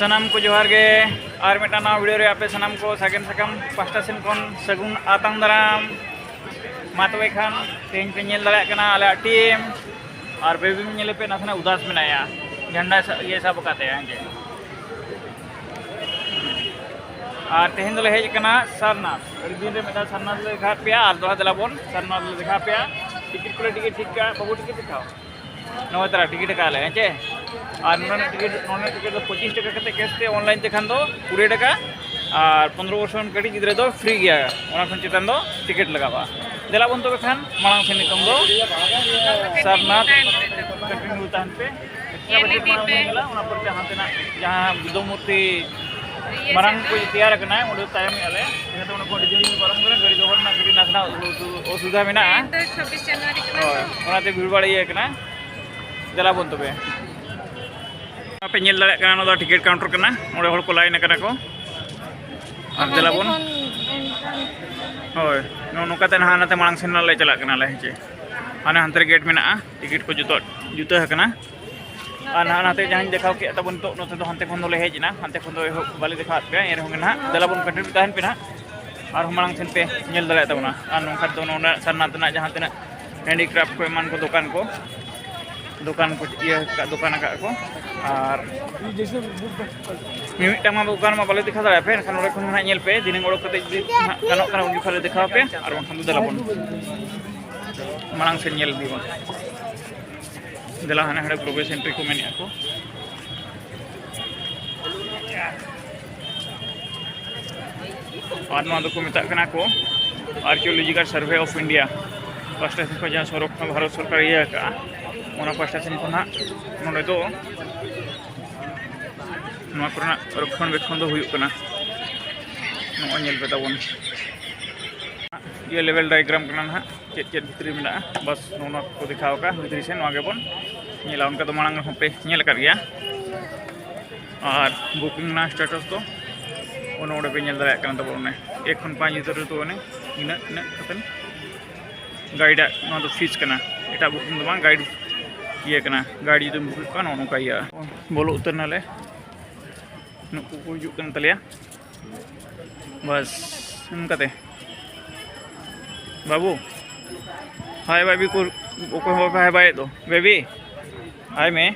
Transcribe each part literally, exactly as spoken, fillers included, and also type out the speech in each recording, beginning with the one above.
ᱥᱟᱱᱟᱢ ᱠᱚ ᱡᱚᱦᱟᱨ ᱜᱮ᱾ ᱟᱨ ᱢᱤᱫᱴᱟᱝ ᱱᱟᱣᱟ ᱵᱷᱤᱰᱤᱭᱳ ᱨᱮ ᱟᱯᱮ ᱥᱟᱱᱟᱢ ᱠᱚ ᱥᱟᱜᱮᱱ ᱥᱟᱠᱟᱢ ᱯᱟᱦᱴᱟ ᱥᱮᱱ ᱠᱷᱚᱱ ᱥᱟᱹᱜᱩᱱ ᱟᱛᱟᱝ ᱫᱟᱨᱟᱢ᱾ ᱢᱟ ᱛᱚᱵᱮ ᱠᱷᱟᱱ, ᱛᱮᱦᱮᱧ ᱯᱮ ᱧᱮᱞ ᱫᱟᱲᱮᱭᱟᱜ ᱠᱟᱱᱟ ᱟᱞᱮᱭᱟᱜ ᱴᱤᱢ᱾ ᱟᱨ ᱵᱮᱵᱤ ᱧᱮᱞᱮ ᱯᱮ, ᱱᱟᱥᱮᱱᱟᱜ ᱩᱫᱟᱥ ᱢᱮᱱᱟᱭᱟ, ᱡᱷᱟᱱᱰᱟ ᱥᱟ-, ᱤᱭᱟᱹ ᱥᱟᱵ ᱟᱠᱟᱫ ᱛᱟᱭᱟ, ᱦᱮᱸ ᱪᱮ? ᱟᱨ ᱛᱮᱦᱮᱧ ᱫᱚᱞᱮ ᱦᱮᱡ ᱟᱠᱟᱱᱟ ᱥᱟᱨᱱᱟᱛᱷ᱾ ᱟᱹᱰᱤ ᱫᱤᱱ ᱨᱮ ᱢᱤᱫ ᱫᱷᱟᱣ ᱥᱟᱨᱱᱟᱛᱷ ᱞᱮ ᱫᱮᱠᱷᱟᱣ ᱯᱮᱭᱟ, ᱟᱨ ᱫᱚᱦᱲᱟ ᱫᱮᱞᱟ ᱵᱚᱱ ᱥᱟᱨᱱᱟᱛᱷ ᱞᱮ ᱫᱮᱠᱷᱟᱣ ᱯᱮᱭᱟ᱾ ᱴᱤᱠᱤᱴ ᱠᱚᱞᱮ ᱴᱤᱠᱤᱴ ᱴᱷᱤᱠ ᱠᱟᱜᱼᱟ, ᱵᱟᱹᱵᱩ ᱴᱤᱠᱤᱴ ᱫᱮᱠᱷᱟᱣ᱾ ᱱᱚᱣᱟ ᱛᱟᱨᱟ ᱴᱤᱠᱤᱴ ᱟᱠᱟᱫ ᱞᱮ, ᱦᱮᱸ ᱪᱮ? ᱟᱨ ᱱᱚᱰᱮᱱᱟᱜ ᱴᱤᱠᱤᱴ, ᱱᱚᱰᱮᱱᱟᱜ ᱴᱤᱠᱤᱴ ᱫᱚ ᱯᱚᱸᱪᱤᱥ ᱴᱟᱠᱟ ᱠᱟᱛᱮ ᱠᱮᱥ ᱛᱮ, ᱚᱱᱞᱟᱭᱤᱱ ᱛᱮ ᱠᱷᱟᱱ ᱫᱚ ᱠᱩᱲᱤ ᱴᱟᱠᱟ, ᱟᱨ ᱯᱚᱱᱨᱚ ᱵᱚᱪᱷᱚᱨ ᱠᱷᱚᱱ ᱠᱟᱹᱴᱤᱡ ᱜᱤᱫᱽᱨᱟᱹ ᱫᱚ ᱯᱷᱨᱤ ᱜᱮᱭᱟ, ᱚᱱᱟ ᱠᱷᱚᱱ ᱪᱮᱛᱟᱱ ᱫᱚ ᱴᱤᱠᱤᱴ ᱞᱟᱜᱟᱜᱼᱟ᱾ ᱫᱮᱞᱟ ᱵᱚᱱ ᱛᱚᱵᱮ ᱠᱷᱟᱱ ᱢᱟᱲᱟᱝ ᱥᱮᱱ ᱱᱤᱛᱚᱝ ᱫᱚ ᱥᱟᱨᱱᱟᱛᱷ ᱠᱚᱱᱴᱤᱱᱤᱭᱩ ᱛᱟᱦᱮᱱ ᱯᱮ᱾ ᱮᱠᱥᱴᱨᱟ ᱵᱟᱡᱮᱴ ᱢᱟᱲᱟᱝ ᱵᱚᱱ ᱧᱮᱞᱟ, ᱚᱱᱟ ᱯᱚᱨᱮ ᱦᱟᱱᱛᱮᱱᱟᱜ ᱡᱟᱦᱟᱸ ᱵᱩᱫᱽᱫᱷᱚ ᱢᱩᱨᱛᱤ ᱢᱟᱨᱟᱝ ᱠᱚ ᱛᱮᱭᱟᱨ ᱟᱠᱟᱱᱟ, ᱚᱸᱰᱮ ᱛᱟᱭᱚᱢᱮᱜᱼᱟ ᱞᱮ᱾ ᱪᱤᱠᱟᱹᱛᱮ ᱚᱱᱟ ᱠᱚ ᱟᱹᱰᱤ ᱡᱤᱞᱤᱧ ᱞᱮ ᱯᱟᱨᱚᱢ ᱠᱟᱱᱟ, ᱜᱟᱹᱰᱤ ᱫᱚᱦᱚ ᱨᱮᱱᱟᱜ ᱠᱟᱹᱴᱤᱡ ᱱᱟᱥᱮᱱᱟᱜ ᱚᱥᱩ-, ᱚᱥᱩᱵᱤᱫᱷᱟ ᱢᱮᱱᱟᱜᱼᱟ᱾ ᱛᱮᱦᱮᱧ ᱫᱚ ᱪᱷᱟᱵᱵᱤᱥ ᱡᱟᱱᱩᱣᱟᱨᱤ ᱠᱟᱱᱟ᱾ ᱦᱳᱭ, ᱛᱚ᱾ ᱚᱱᱟᱛᱮ ᱵᱷᱤᱲ ᱵᱟᱲ ᱤᱭᱟᱹ ᱠᱟᱱᱟ᱾ ᱫᱮᱞᱟ ᱵᱚᱱ ᱛᱚᱵᱮ᱾ ᱟᱯᱮ ᱧᱮᱞ ᱫᱟᱲᱮᱭᱟᱜ ᱠᱟᱱᱟ, ᱱᱚᱣᱟ ᱫᱚ ᱴᱤᱠᱤᱴ ᱠᱟᱣᱩᱱᱴᱟᱨ ᱠᱟᱱᱟ, ᱚᱸᱰᱮ ᱦᱚᱲ ᱠᱚ ᱞᱟᱭᱤᱱ ᱟᱠᱟᱱᱟ ᱠᱚ᱾ ᱟᱨ ᱫᱮᱞᱟ ᱵᱚᱱ᱾ ᱦᱳᱭ, ᱱᱚᱜᱼᱚ ᱱᱚᱝᱠᱟ ᱛᱮ ᱱᱟᱦᱟᱜ ᱱᱟᱛᱮ ᱢᱟᱲᱟᱝ ᱥᱮᱱ ᱞᱮ ᱪᱟᱞᱟᱜ ᱠᱟᱱᱟ ᱞᱮ, ᱦᱮᱸ ᱪᱮ᱾ ᱦᱟᱱᱮ ᱦᱟᱱᱛᱮ ᱨᱮ ᱜᱮᱴ ᱢᱮᱱᱟᱜᱼᱟ, ᱴᱤᱠᱤᱴ ᱠᱚ ᱡᱚᱛᱚ ᱡᱩᱛᱟᱹ ᱟᱠᱟᱱᱟ᱾ ᱟᱨ ᱱᱟᱦᱟᱜ ᱱᱟᱛᱮ ᱡᱟᱦᱟᱸᱧ ᱫᱮᱠᱷᱟᱣ ᱠᱮᱫ ᱛᱟᱵᱚᱱ ᱱᱤᱛᱚᱜ, ᱱᱚᱛᱮ ᱫᱚ ᱦᱟᱱᱛᱮ ᱠᱷᱚᱱ ᱫᱚᱞᱮ ᱦᱮᱡ ᱮᱱᱟ, ᱦᱟᱱᱛᱮ ᱠᱷᱚᱱ ᱫᱚ ᱮᱦᱚᱵ ᱵᱟᱞᱮ ᱫᱮᱠᱷᱟᱣᱟᱫ ᱯᱮᱭᱟ, ᱮᱱ ᱨᱮᱦᱚᱸ ᱜᱮ ᱱᱟᱦᱟᱜ ᱫᱮᱞᱟ ᱵᱚᱱ ᱠᱚᱱᱴᱤᱱᱤᱭᱩ ᱛᱟᱦᱮᱱ ᱯᱮ ᱱᱟᱦᱟᱜ᱾ ᱟᱨᱦᱚᱸ ᱢᱟᱲᱟᱝ ᱥᱮᱱ ᱯᱮ ᱧᱮᱞ ᱫᱟᱲᱮᱭᱟᱜ ᱛᱟᱵᱚᱱᱟ᱾ ᱟᱨ ᱱᱚᱝᱠᱟ ᱫᱚ ᱱᱚᱰᱮ ᱥᱟᱨᱱᱟᱛᱷ ᱨᱮᱱᱟᱜ ᱡᱟᱦᱟᱸ ᱛᱤᱱᱟᱹᱜ ᱦᱮᱱᱰᱤᱠᱨᱟᱯᱴ ᱠᱚ ᱮᱢᱟᱱ ᱠᱚ ᱫᱚᱠᱟᱱ ᱠᱚ, ᱫᱚᱠᱟᱱ ᱠᱚ ᱤᱭᱟᱹ ᱟᱠᱟᱫ, ᱫᱚᱠᱟᱱ ᱟᱠᱟᱫ ᱠᱚ᱾ ᱟᱨ ᱢᱤᱢᱤᱫᱴᱟᱝ ᱢᱟ ᱫᱚᱠᱟᱱ ᱢᱟ ᱵᱟᱞᱮ ᱫᱮᱠᱷᱟᱣ ᱫᱟᱲᱮᱭᱟᱯᱮ, ᱮᱱᱠᱷᱟᱱ ᱱᱚᱰᱮ ᱠᱷᱚᱱ ᱜᱮ ᱱᱟᱦᱟᱜ ᱧᱮᱞ ᱯᱮ, ᱫᱷᱤᱱᱟᱹᱝ ᱚᱰᱚᱠ ᱠᱟᱛᱮ ᱡᱩᱫᱤ ᱱᱟᱦᱟᱜ ᱜᱟᱱᱚᱜ ᱠᱟᱱᱟ ᱩᱱ ᱡᱚᱠᱷᱚᱱ ᱞᱮ ᱫᱮᱠᱷᱟᱣ ᱟᱯᱮᱭᱟ, ᱟᱨ ᱵᱟᱝᱠᱷᱟᱱ ᱫᱚ ᱫᱮᱞᱟ ᱵᱚᱱ ᱢᱟᱲᱟᱝ ᱥᱮᱫ ᱧᱮᱞ ᱤᱫᱤ ᱵᱚᱱ᱾ ᱫᱮᱞᱟ ᱦᱟᱱᱮ ᱦᱟᱸᱰᱮ ᱯᱨᱚᱵᱮᱥ ᱮᱱᱴᱨᱤ ᱠᱚ ᱢᱮᱱᱮᱫᱼᱟ ᱠᱚ᱾ ᱟᱨ ᱱᱚᱣᱟ ᱫᱚᱠᱚ ᱢᱮᱛᱟᱜ ᱠᱟᱱᱟ ᱠᱚ Archaeological Survey of India ᱯᱟᱥᱴᱟ ᱥᱮᱫ ᱠᱷᱚᱱ ᱡᱟᱦᱟᱸ ᱥᱚᱨᱚᱠ ᱠᱷᱚᱱ ᱵᱷᱟᱨᱚᱛ ᱥᱚᱨᱠᱟᱨ ᱤᱭᱟᱹ ᱟᱠᱟᱫᱼᱟ, ᱚᱱᱟ ᱯᱟᱥᱴᱟ ᱥᱮᱫ ᱠᱷᱚᱱ ᱦᱟᱸᱜ ᱱᱚᱰᱮ ᱫᱚ ᱱᱚᱣᱟ ᱠᱚᱨᱮᱱᱟᱜ ᱨᱚᱠᱠᱷᱚᱱ ᱵᱮᱠᱠᱷᱚᱱ ᱫᱚ ᱦᱩᱭᱩᱜ ᱠᱟᱱᱟ᱾ ᱱᱚᱜᱼᱚᱭ ᱧᱮᱞ ᱯᱮ ᱛᱟᱵᱚᱱ, ᱤᱭᱟᱹ ᱞᱮᱵᱮᱞ ᱰᱟᱭᱜᱨᱟᱢ ᱠᱟᱱᱟ ᱱᱟᱦᱟᱜ, ᱪᱮᱫ ᱪᱮᱫ ᱵᱷᱤᱛᱨᱤ ᱢᱮᱱᱟᱜᱼᱟ, ᱵᱟᱥ ᱱᱚᱜᱼᱚ ᱱᱚᱣᱟ ᱠᱚ ᱫᱮᱠᱷᱟᱣ ᱟᱠᱟᱫᱼᱟ ᱵᱷᱤᱛᱨᱤ ᱥᱮᱫ᱾ ᱱᱚᱣᱟ ᱜᱮᱵᱚᱱ ᱧᱮᱞᱟ, ᱚᱱᱠᱟ ᱫᱚ ᱢᱟᱲᱟᱝ ᱨᱮᱦᱚᱸ ᱯᱮ ᱧᱮᱞ ᱟᱠᱟᱫ ᱜᱮᱭᱟ᱾ ᱟᱨ ᱵᱩᱠᱤᱝ ᱨᱮᱱᱟᱜ ᱥᱴᱮᱴᱟᱥ ᱫᱚ ᱚᱱᱮ ᱚᱸᱰᱮ ᱯᱮ ᱧᱮᱞ ᱫᱟᱲᱮᱭᱟᱜ ᱠᱟᱱᱟ ᱛᱟᱵᱚᱱ, ᱚᱱᱮ ᱮᱠ ᱠᱷᱚᱱ ᱯᱟᱸᱪ ᱵᱷᱤᱛᱨᱤ ᱨᱮᱫᱚ ᱚᱱᱮ ᱤᱱᱟᱹᱜ, ᱤᱱᱟᱹᱜ ᱠᱟᱛᱮᱫ ᱜᱟᱭᱤᱰᱟᱜ ᱱᱚᱣᱟ ᱫᱚ ᱯᱷᱤᱥ ᱠᱟᱱᱟ, ᱮᱴᱟᱜ ᱵᱩᱠᱤᱝ ᱫᱚ ᱵᱟᱝ, ᱜᱟᱭᱤᱰ ᱤᱭᱟᱹ ᱠᱟᱱᱟ, ᱜᱟᱭᱤᱰ ᱡᱩᱫᱤᱢ ᱵᱩᱠ ᱠᱷᱟᱱ ᱱᱚᱜᱼᱚ ᱱᱚᱝᱠᱟ ᱤᱭᱟᱹᱜᱼᱟ᱾ ᱵᱚᱞᱚ ᱩᱛᱟᱹᱨ ᱱᱟᱞᱮ᱾ ᱱᱩᱠᱩ ᱠᱚ ᱦᱤᱡᱩᱜ ᱠᱟᱱ ᱛᱟᱞᱮᱭᱟ᱾ ᱵᱟᱥ, ᱚᱱᱠᱟᱛᱮ᱾ ᱵᱟᱹᱵᱩ, ᱦᱟᱭ ᱵᱟᱭ ᱵᱤ ᱠᱚ, ᱚᱠᱚᱭ ᱦᱚᱸ ᱵᱟᱯᱮ ᱦᱟᱭ ᱵᱟᱭᱮᱫ ᱫᱚ᱾ ᱵᱮᱵᱤ, ᱦᱟᱭ ᱢᱮ᱾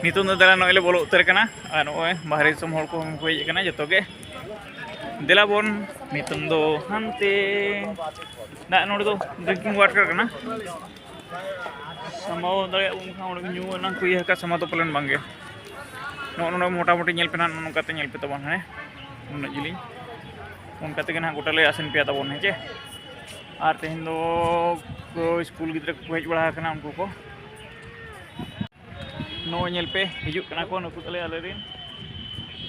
ᱱᱤᱛᱚᱝ ᱫᱚ ᱫᱟᱬᱟᱱ ᱱᱚᱜᱼᱚᱭ ᱞᱮ ᱵᱚᱞᱚ ᱩᱛᱟᱹᱨ ᱠᱟᱱᱟ᱾ ᱟᱨ ᱱᱚᱜᱼᱚᱭ ᱵᱟᱦᱨᱮ ᱫᱤᱥᱚᱢ ᱦᱚᱲ ᱠᱚᱦᱚᱸ ᱠᱚ ᱦᱮᱡ ᱟᱠᱟᱱᱟ ᱡᱚᱛᱚ ᱜᱮ᱾ ᱫᱮᱞᱟ ᱵᱚᱱ, ᱱᱤᱛᱚᱝ ᱫᱚ ᱦᱟᱱᱛᱮ ᱫᱟᱜ, ᱱᱚᱰᱮ ᱫᱚ ᱰᱨᱤᱝᱠᱤᱝ ᱣᱟᱴᱟᱨ ᱠᱟᱱᱟ᱾ ᱥᱟᱢᱵᱟᱣ ᱫᱟᱲᱮᱭᱟᱜ ᱵᱚᱱ ᱠᱷᱟᱱ ᱚᱸᱰᱮ ᱧᱩ ᱮᱱᱟᱝ ᱠᱚ ᱤᱭᱟᱹ ᱟᱠᱟᱫ, ᱥᱟᱢᱵᱟᱣ ᱫᱚ ᱯᱟᱞᱮᱱ ᱵᱟᱝᱜᱮ᱾ ᱱᱚᱜᱼᱚ ᱱᱚᱰᱮ ᱢᱚᱴᱟᱢᱩᱴᱤ ᱧᱮᱞ ᱯᱮ ᱱᱟᱦᱟᱜ, ᱱᱚᱝᱠᱟ ᱛᱮ ᱧᱮᱞ ᱯᱮ ᱛᱟᱵᱚᱱ, ᱦᱮᱸ, ᱩᱱᱟᱹᱜ ᱡᱤᱞᱤᱧ᱾ ᱚᱱᱠᱟ ᱛᱮᱜᱮ ᱱᱟᱦᱟᱜ ᱜᱚᱴᱟ ᱞᱮ ᱟᱥᱮᱱ ᱯᱮᱭᱟ ᱛᱟᱵᱚᱱ, ᱦᱮᱸ ᱪᱮ᱾ ᱟᱨ ᱛᱮᱦᱮᱧ ᱫᱚ ᱠᱚ ᱥᱠᱩᱞ ᱜᱤᱫᱽᱨᱟᱹ ᱠᱚᱠᱚ ᱦᱮᱡ ᱵᱟᱲᱟ ᱟᱠᱟᱱᱟ, ᱩᱱᱠᱩ ᱠᱚ᱾ ᱱᱚᱜᱼᱚᱭ ᱧᱮᱞ ᱯᱮ, ᱦᱤᱡᱩᱜ ᱠᱟᱱᱟ ᱠᱚ ᱱᱩᱠᱩ ᱛᱟᱞᱮ, ᱟᱞᱮ ᱨᱮᱱ᱾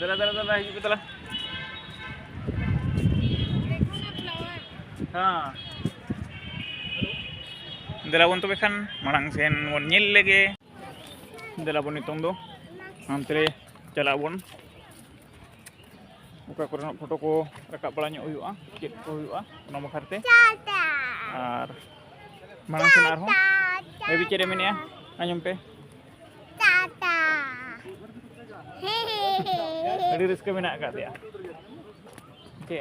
ᱫᱮᱞᱟ, ᱫᱮᱞᱟ, ᱫᱮᱞᱟ, ᱦᱤᱡᱩᱜ ᱯᱮ ᱫᱮᱞᱟ᱾ ᱦᱮᱸ᱾ ᱫᱮᱞᱟ ᱵᱚᱱ ᱛᱚᱵᱮ ᱠᱷᱟᱱ ᱢᱟᱲᱟᱝ ᱥᱮᱱ ᱵᱚᱱ ᱧᱮᱞ ᱞᱮᱜᱮ᱾ ᱫᱮᱞᱟ ᱵᱚᱱ ᱱᱤᱛᱚᱝ ᱫᱚ ᱦᱟᱱᱛᱮ ᱨᱮ ᱪᱟᱞᱟᱜ ᱟᱵᱚᱱ᱾ ᱚᱠᱟ ᱠᱚᱨᱮᱱᱟᱜ ᱯᱷᱳᱴᱳ ᱠᱚ ᱨᱟᱠᱟᱵ ᱵᱟᱲᱟ ᱧᱚᱜ ᱦᱩᱭᱩᱜᱼᱟ, ᱪᱮᱫ ᱠᱚ ᱦᱩᱭᱩᱜᱼᱟ ᱚᱱᱟ ᱵᱟᱠᱷᱨᱟ ᱛᱮ᱾ ᱟᱨ ᱢᱟᱲᱟᱝ ᱥᱮᱱ ᱟᱨᱦᱚᱸ ᱵᱮᱵᱤ ᱪᱮᱫ ᱮ ᱢᱮᱱᱮᱜᱼᱟ? ᱟᱸᱡᱚᱢ ᱯᱮ᱾ ᱴᱟᱴᱟ᱾ ᱟᱹᱰᱤ ᱨᱟᱹᱥᱠᱟᱹ ᱢᱮᱱᱟᱜ ᱟᱠᱟᱫ ᱛᱟᱭᱟ᱾ ᱪᱮ?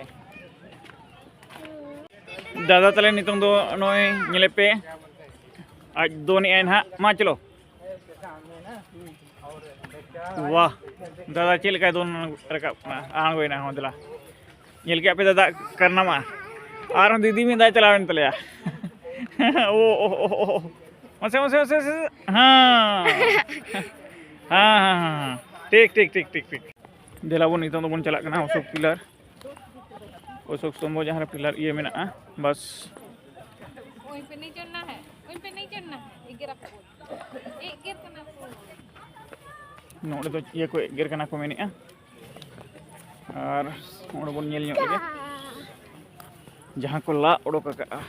ᱫᱟᱫᱟ ᱛᱟᱞᱮ ᱱᱤᱛᱚᱝ ᱫᱚ ᱱᱚᱜᱼᱚᱭ ᱧᱮᱞᱮ ᱯᱮ, ᱟᱡ ᱫᱚᱱᱮᱜᱼᱟᱭ ᱱᱟᱦᱟᱜ᱾ ᱢᱟ ᱪᱚᱞᱚ᱾ ᱣᱟᱦ, ᱫᱟᱫᱟ ᱪᱮᱫ ᱞᱮᱠᱟᱭ ᱫᱚᱱ ᱨᱟᱠᱟᱵ ᱠᱟᱱᱟ, ᱟᱬᱜᱚᱭᱮᱱᱟ ᱦᱚᱸ᱾ ᱫᱮᱞᱟ, ᱧᱮᱞ ᱠᱮᱜᱼᱟ ᱯᱮ ᱫᱟᱫᱟ ᱠᱟᱨᱱᱟᱢᱟ? ᱟᱨᱦᱚᱸ ᱫᱤᱫᱤ ᱢᱤᱫ ᱫᱷᱟᱣ ᱪᱟᱞᱟᱣᱮᱱ ᱛᱟᱞᱮᱭᱟ᱾ ᱳ, ᱳ, ᱳ, ᱳ, ᱳ᱾ ᱢᱟᱥᱮ, ᱢᱟᱥᱮ, ᱢᱟᱥᱮ, ᱢᱟᱥᱮ᱾ ᱦᱮᱸ᱾ ᱦᱮᱸ, ᱦᱮᱸ, ᱦᱮᱸ, ᱦᱮᱸ᱾ ᱴᱷᱤᱠ, ᱴᱷᱤᱠ, ᱴᱷᱤᱠ, ᱴᱷᱤᱠ, ᱴᱷᱤᱠ᱾ ᱫᱮᱞᱟ ᱵᱚᱱ, ᱱᱤᱛᱚᱝ ᱫᱚᱵᱚᱱ ᱪᱟᱞᱟᱜ ᱠᱟᱱᱟ ᱚᱥᱳᱠ ᱯᱤᱞᱟᱨ᱾ ᱚᱥᱳᱠ ᱥᱛᱚᱢᱵᱷᱚ ᱡᱟᱦᱟᱸ ᱨᱮ ᱯᱤᱞᱟᱨ ᱤᱭᱟᱹ ᱢᱮᱱᱟᱜᱼᱟ, ᱵᱟᱥ᱾ ᱩᱭ ᱯᱮ ᱱᱤᱡᱮᱨ ᱱᱟ ᱦᱮ, ᱩᱭ ᱯᱮ ᱱᱤᱡᱮᱨ ᱱᱟ ᱦᱮ, ᱮᱜᱮᱨ ᱟᱠᱚ ᱵᱚᱱ᱾ ᱮᱜᱮᱨ ᱠᱟᱱᱟ ᱠᱚ᱾ ᱱᱚᱰᱮ ᱫᱚ ᱤᱭᱟᱹ ᱠᱚ ᱮᱜᱮᱨ ᱠᱟᱱᱟ ᱠᱚ ᱢᱮᱱᱮᱜᱼᱟ᱾ ᱟᱨ ᱚᱸᱰᱮ ᱵᱚᱱ ᱧᱮᱞ ᱧᱚᱜ ᱞᱮᱜᱮ᱾ ᱡᱟᱦᱟᱸ ᱠᱚ ᱞᱟ ᱚᱰᱚᱠ ᱟᱠᱟᱜᱼᱟ,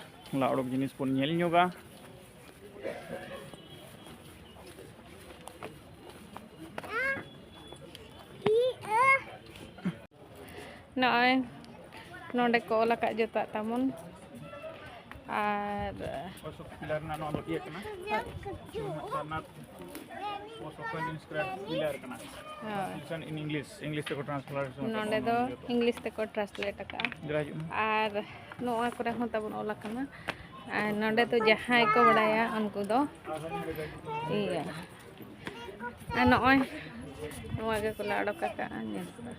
ᱞᱟ ᱚᱰᱚᱠ ᱡᱤᱱᱤᱥ ᱵᱚᱱ ᱧᱮᱞ ᱧᱚᱜᱟ᱾ ᱱᱚᱜᱼᱚᱭ ᱱᱚᱰᱮ ᱠᱚ ᱚᱞ ᱟᱠᱟᱫ ᱡᱚᱛᱚᱣᱟᱜ ᱛᱟᱵᱚᱱ᱾ ᱟᱨ ᱚᱥᱳᱠ ᱯᱤᱞᱟᱨ ᱨᱮᱱᱟᱜ ᱱᱚᱣᱟ ᱫᱚ ᱤᱭᱟᱹ ᱠᱟᱱᱟ, ᱥᱟᱨᱱᱟᱛᱷ᱾ ᱥᱚᱠᱚᱭ ᱤᱱᱥᱠᱨᱟᱭᱤᱵ ᱯᱤᱞᱟᱨ ᱠᱟᱱᱟ᱾ ᱦᱳᱭ᱾ ᱴᱨᱟᱱᱥᱞᱮᱥᱚᱱ ᱤᱱ ᱤᱝᱞᱤᱥ, ᱤᱝᱞᱤᱥ ᱛᱮᱠᱚ ᱴᱨᱟᱱᱥᱞᱮᱴ ᱱᱚᱰᱮ ᱫᱚ ᱤᱝᱞᱤᱥ ᱛᱮᱠᱚ ᱴᱨᱟᱱᱥᱞᱮᱴ ᱟᱠᱟᱫᱼᱟ᱾ ᱡᱮᱨᱟ ᱦᱤᱡᱩᱜ ᱢᱮ᱾ ᱟᱨ ᱱᱚᱣᱟ ᱠᱚᱨᱮ ᱦᱚᱸ ᱛᱟᱵᱚᱱ ᱚᱞ ᱟᱠᱟᱱᱟ᱾ ᱟᱨ ᱱᱚᱰᱮ ᱫᱚ ᱡᱟᱦᱟᱸᱭ ᱠᱚ ᱵᱟᱲᱟᱭᱟ ᱩᱱᱠᱩ ᱫᱚ ᱤᱭᱟᱹ, ᱟᱨ ᱱᱚᱜᱼᱚᱭ ᱱᱚᱣᱟ ᱜᱮᱠᱚ ᱞᱟ ᱚᱰᱚᱠ ᱟᱠᱟᱫᱼᱟ, ᱧᱮᱞ ᱯᱮ᱾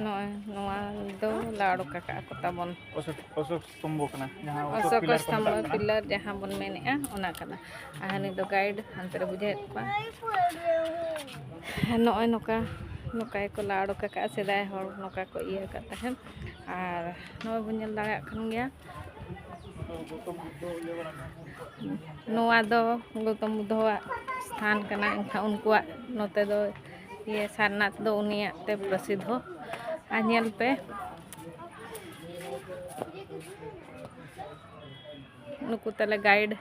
ᱱᱚᱜᱼᱚᱭ ᱱᱚᱣᱟ ᱫᱚ ᱞᱟ ᱚᱰᱚᱠ ᱟᱠᱟᱫᱼᱟ ᱠᱚ ᱛᱟᱵᱚᱱ᱾ ᱚᱥᱳᱠ, ᱚᱥᱳᱠ ᱥᱛᱚᱢᱵᱷᱚ ᱠᱟᱱᱟ, ᱡᱟᱦᱟᱸ ᱚᱥᱳᱠ ᱚᱥᱳᱠ ᱥᱛᱚᱢᱵᱷᱚ ᱠᱚ ᱢᱮᱛᱟᱜ ᱠᱟᱱᱟ᱾ ᱯᱤᱞᱟᱨ ᱡᱟᱦᱟᱸ ᱵᱚᱱ ᱢᱮᱱᱮᱫᱼᱟ, ᱚᱱᱟ ᱠᱟᱱᱟ᱾ ᱟᱨ ᱦᱟᱹᱱᱤ ᱫᱚ ᱜᱟᱭᱤᱰ ᱦᱟᱱᱛᱮ ᱨᱮ ᱵᱩᱡᱷᱟᱹᱣᱮᱫ ᱠᱚᱣᱟ᱾ ᱱᱚᱜᱼᱚᱭ ᱱᱚᱝᱠᱟ, ᱱᱚᱝᱠᱟ ᱜᱮᱠᱚ ᱞᱟ ᱚᱰᱚᱠ ᱟᱠᱟᱫᱼᱟ᱾ ᱥᱮᱫᱟᱭ ᱦᱚᱲ ᱱᱚᱝᱠᱟ ᱠᱚ ᱤᱭᱟᱹ ᱟᱠᱟᱫ ᱛᱟᱦᱮᱸᱫ᱾ ᱟᱨ ᱱᱚᱜᱼᱚᱭ ᱵᱚᱱ ᱧᱮᱞ ᱫᱟᱲᱮᱭᱟᱜ ᱠᱟᱱ ᱜᱮᱭᱟ, ᱱᱚᱣᱟ ᱫᱚ ᱜᱳᱛᱚᱢ ᱵᱩᱫᱫᱷᱚᱣᱟᱜ ᱥᱛᱷᱟᱱ ᱠᱟᱱᱟ᱾ ᱮᱱᱠᱷᱟᱱ ᱩᱱᱠᱩᱣᱟᱜ ᱱᱚᱛᱮ ᱫᱚ ᱤᱭᱟᱹ ᱥᱟᱨᱱᱟᱛᱷ ᱫᱚ ᱩᱱᱤᱭᱟᱜ ᱛᱮ ᱯᱨᱚᱥᱤᱫᱷᱚ᱾ ᱟᱨ ᱧᱮᱞ ᱯᱮ, ᱱᱩᱠᱩ ᱛᱟᱞᱮ ᱜᱟᱭᱤᱰ᱾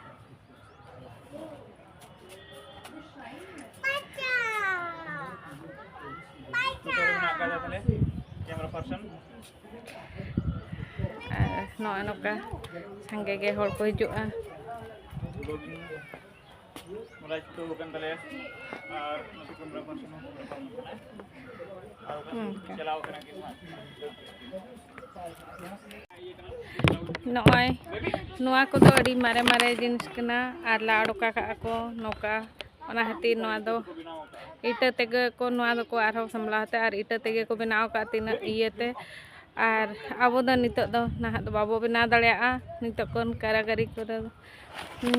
ᱱᱚᱛᱮ ᱨᱮ ᱢᱮᱱᱟᱜ ᱟᱠᱟᱫᱟ ᱛᱟᱞᱮ ᱠᱮᱢᱮᱨᱟ ᱯᱟᱨᱥᱚᱱ᱾ ᱟᱨ ᱱᱚᱜᱼᱚᱭ ᱱᱚᱝᱠᱟ ᱥᱟᱸᱜᱮ ᱜᱮ ᱦᱚᱲ ᱠᱚ ᱦᱤᱡᱩᱜᱼᱟ᱾ ᱵᱞᱚᱜᱤᱝ ᱱᱚᱰᱮ ᱪᱷᱩᱴᱟᱹᱣ ᱟᱠᱟᱱ ᱛᱟᱞᱮᱭᱟ᱾ ᱟᱨ ᱱᱚᱛᱮ ᱠᱮᱢᱮᱨᱟ ᱯᱟᱨᱥᱚᱱ ᱦᱚᱸ ᱠᱮᱢᱮᱨᱟ ᱯᱟᱨᱥᱚᱱ ᱠᱟᱱᱟᱭ᱾ ᱟᱨ ᱚᱠᱟ ᱥᱮᱫ ᱱᱚᱝᱠᱟ᱾ ᱪᱟᱞᱟᱣ ᱟᱠᱟᱱᱟ ᱠᱤᱱ ᱦᱟᱸᱜ᱾ ᱱᱚᱜᱼᱚᱭ ᱱᱚᱣᱟ ᱠᱚᱫᱚ ᱟᱹᱰᱤ ᱢᱟᱨᱮ ᱢᱟᱨᱮ ᱡᱤᱱᱤᱥ ᱠᱟᱱᱟ ᱟᱨ ᱞᱟ ᱚᱰᱚᱠ ᱟᱠᱟᱫᱼᱟ ᱠᱚ ᱱᱚᱝᱠᱟ᱾ ᱚᱱᱟ ᱠᱷᱟᱹᱛᱤᱨ ᱱᱚᱣᱟ ᱫᱚ ᱤᱴᱟᱹ ᱛᱮᱜᱮ ᱠᱚ, ᱱᱚᱣᱟ ᱫᱚᱠᱚ ᱟᱨᱦᱚᱸ ᱥᱟᱢᱞᱟᱣ ᱛᱮ ᱟᱨ ᱤᱴᱟᱹ ᱛᱮᱜᱮ ᱠᱚ ᱵᱮᱱᱟᱣ ᱟᱠᱟᱫ ᱛᱤᱱᱟᱹᱜ ᱤᱭᱟᱹᱛᱮ᱾ ᱟᱨ ᱟᱵᱚ ᱫᱚ ᱱᱤᱛᱚᱜ ᱫᱚ ᱱᱟᱦᱟᱜ ᱫᱚ ᱵᱟᱵᱚ ᱵᱮᱱᱟᱣ ᱫᱟᱲᱮᱭᱟᱜᱼᱟ᱾ ᱱᱤᱛᱚᱜ ᱠᱷᱚᱱ ᱠᱟᱨᱟᱜᱟᱨᱤ ᱠᱚᱨᱮ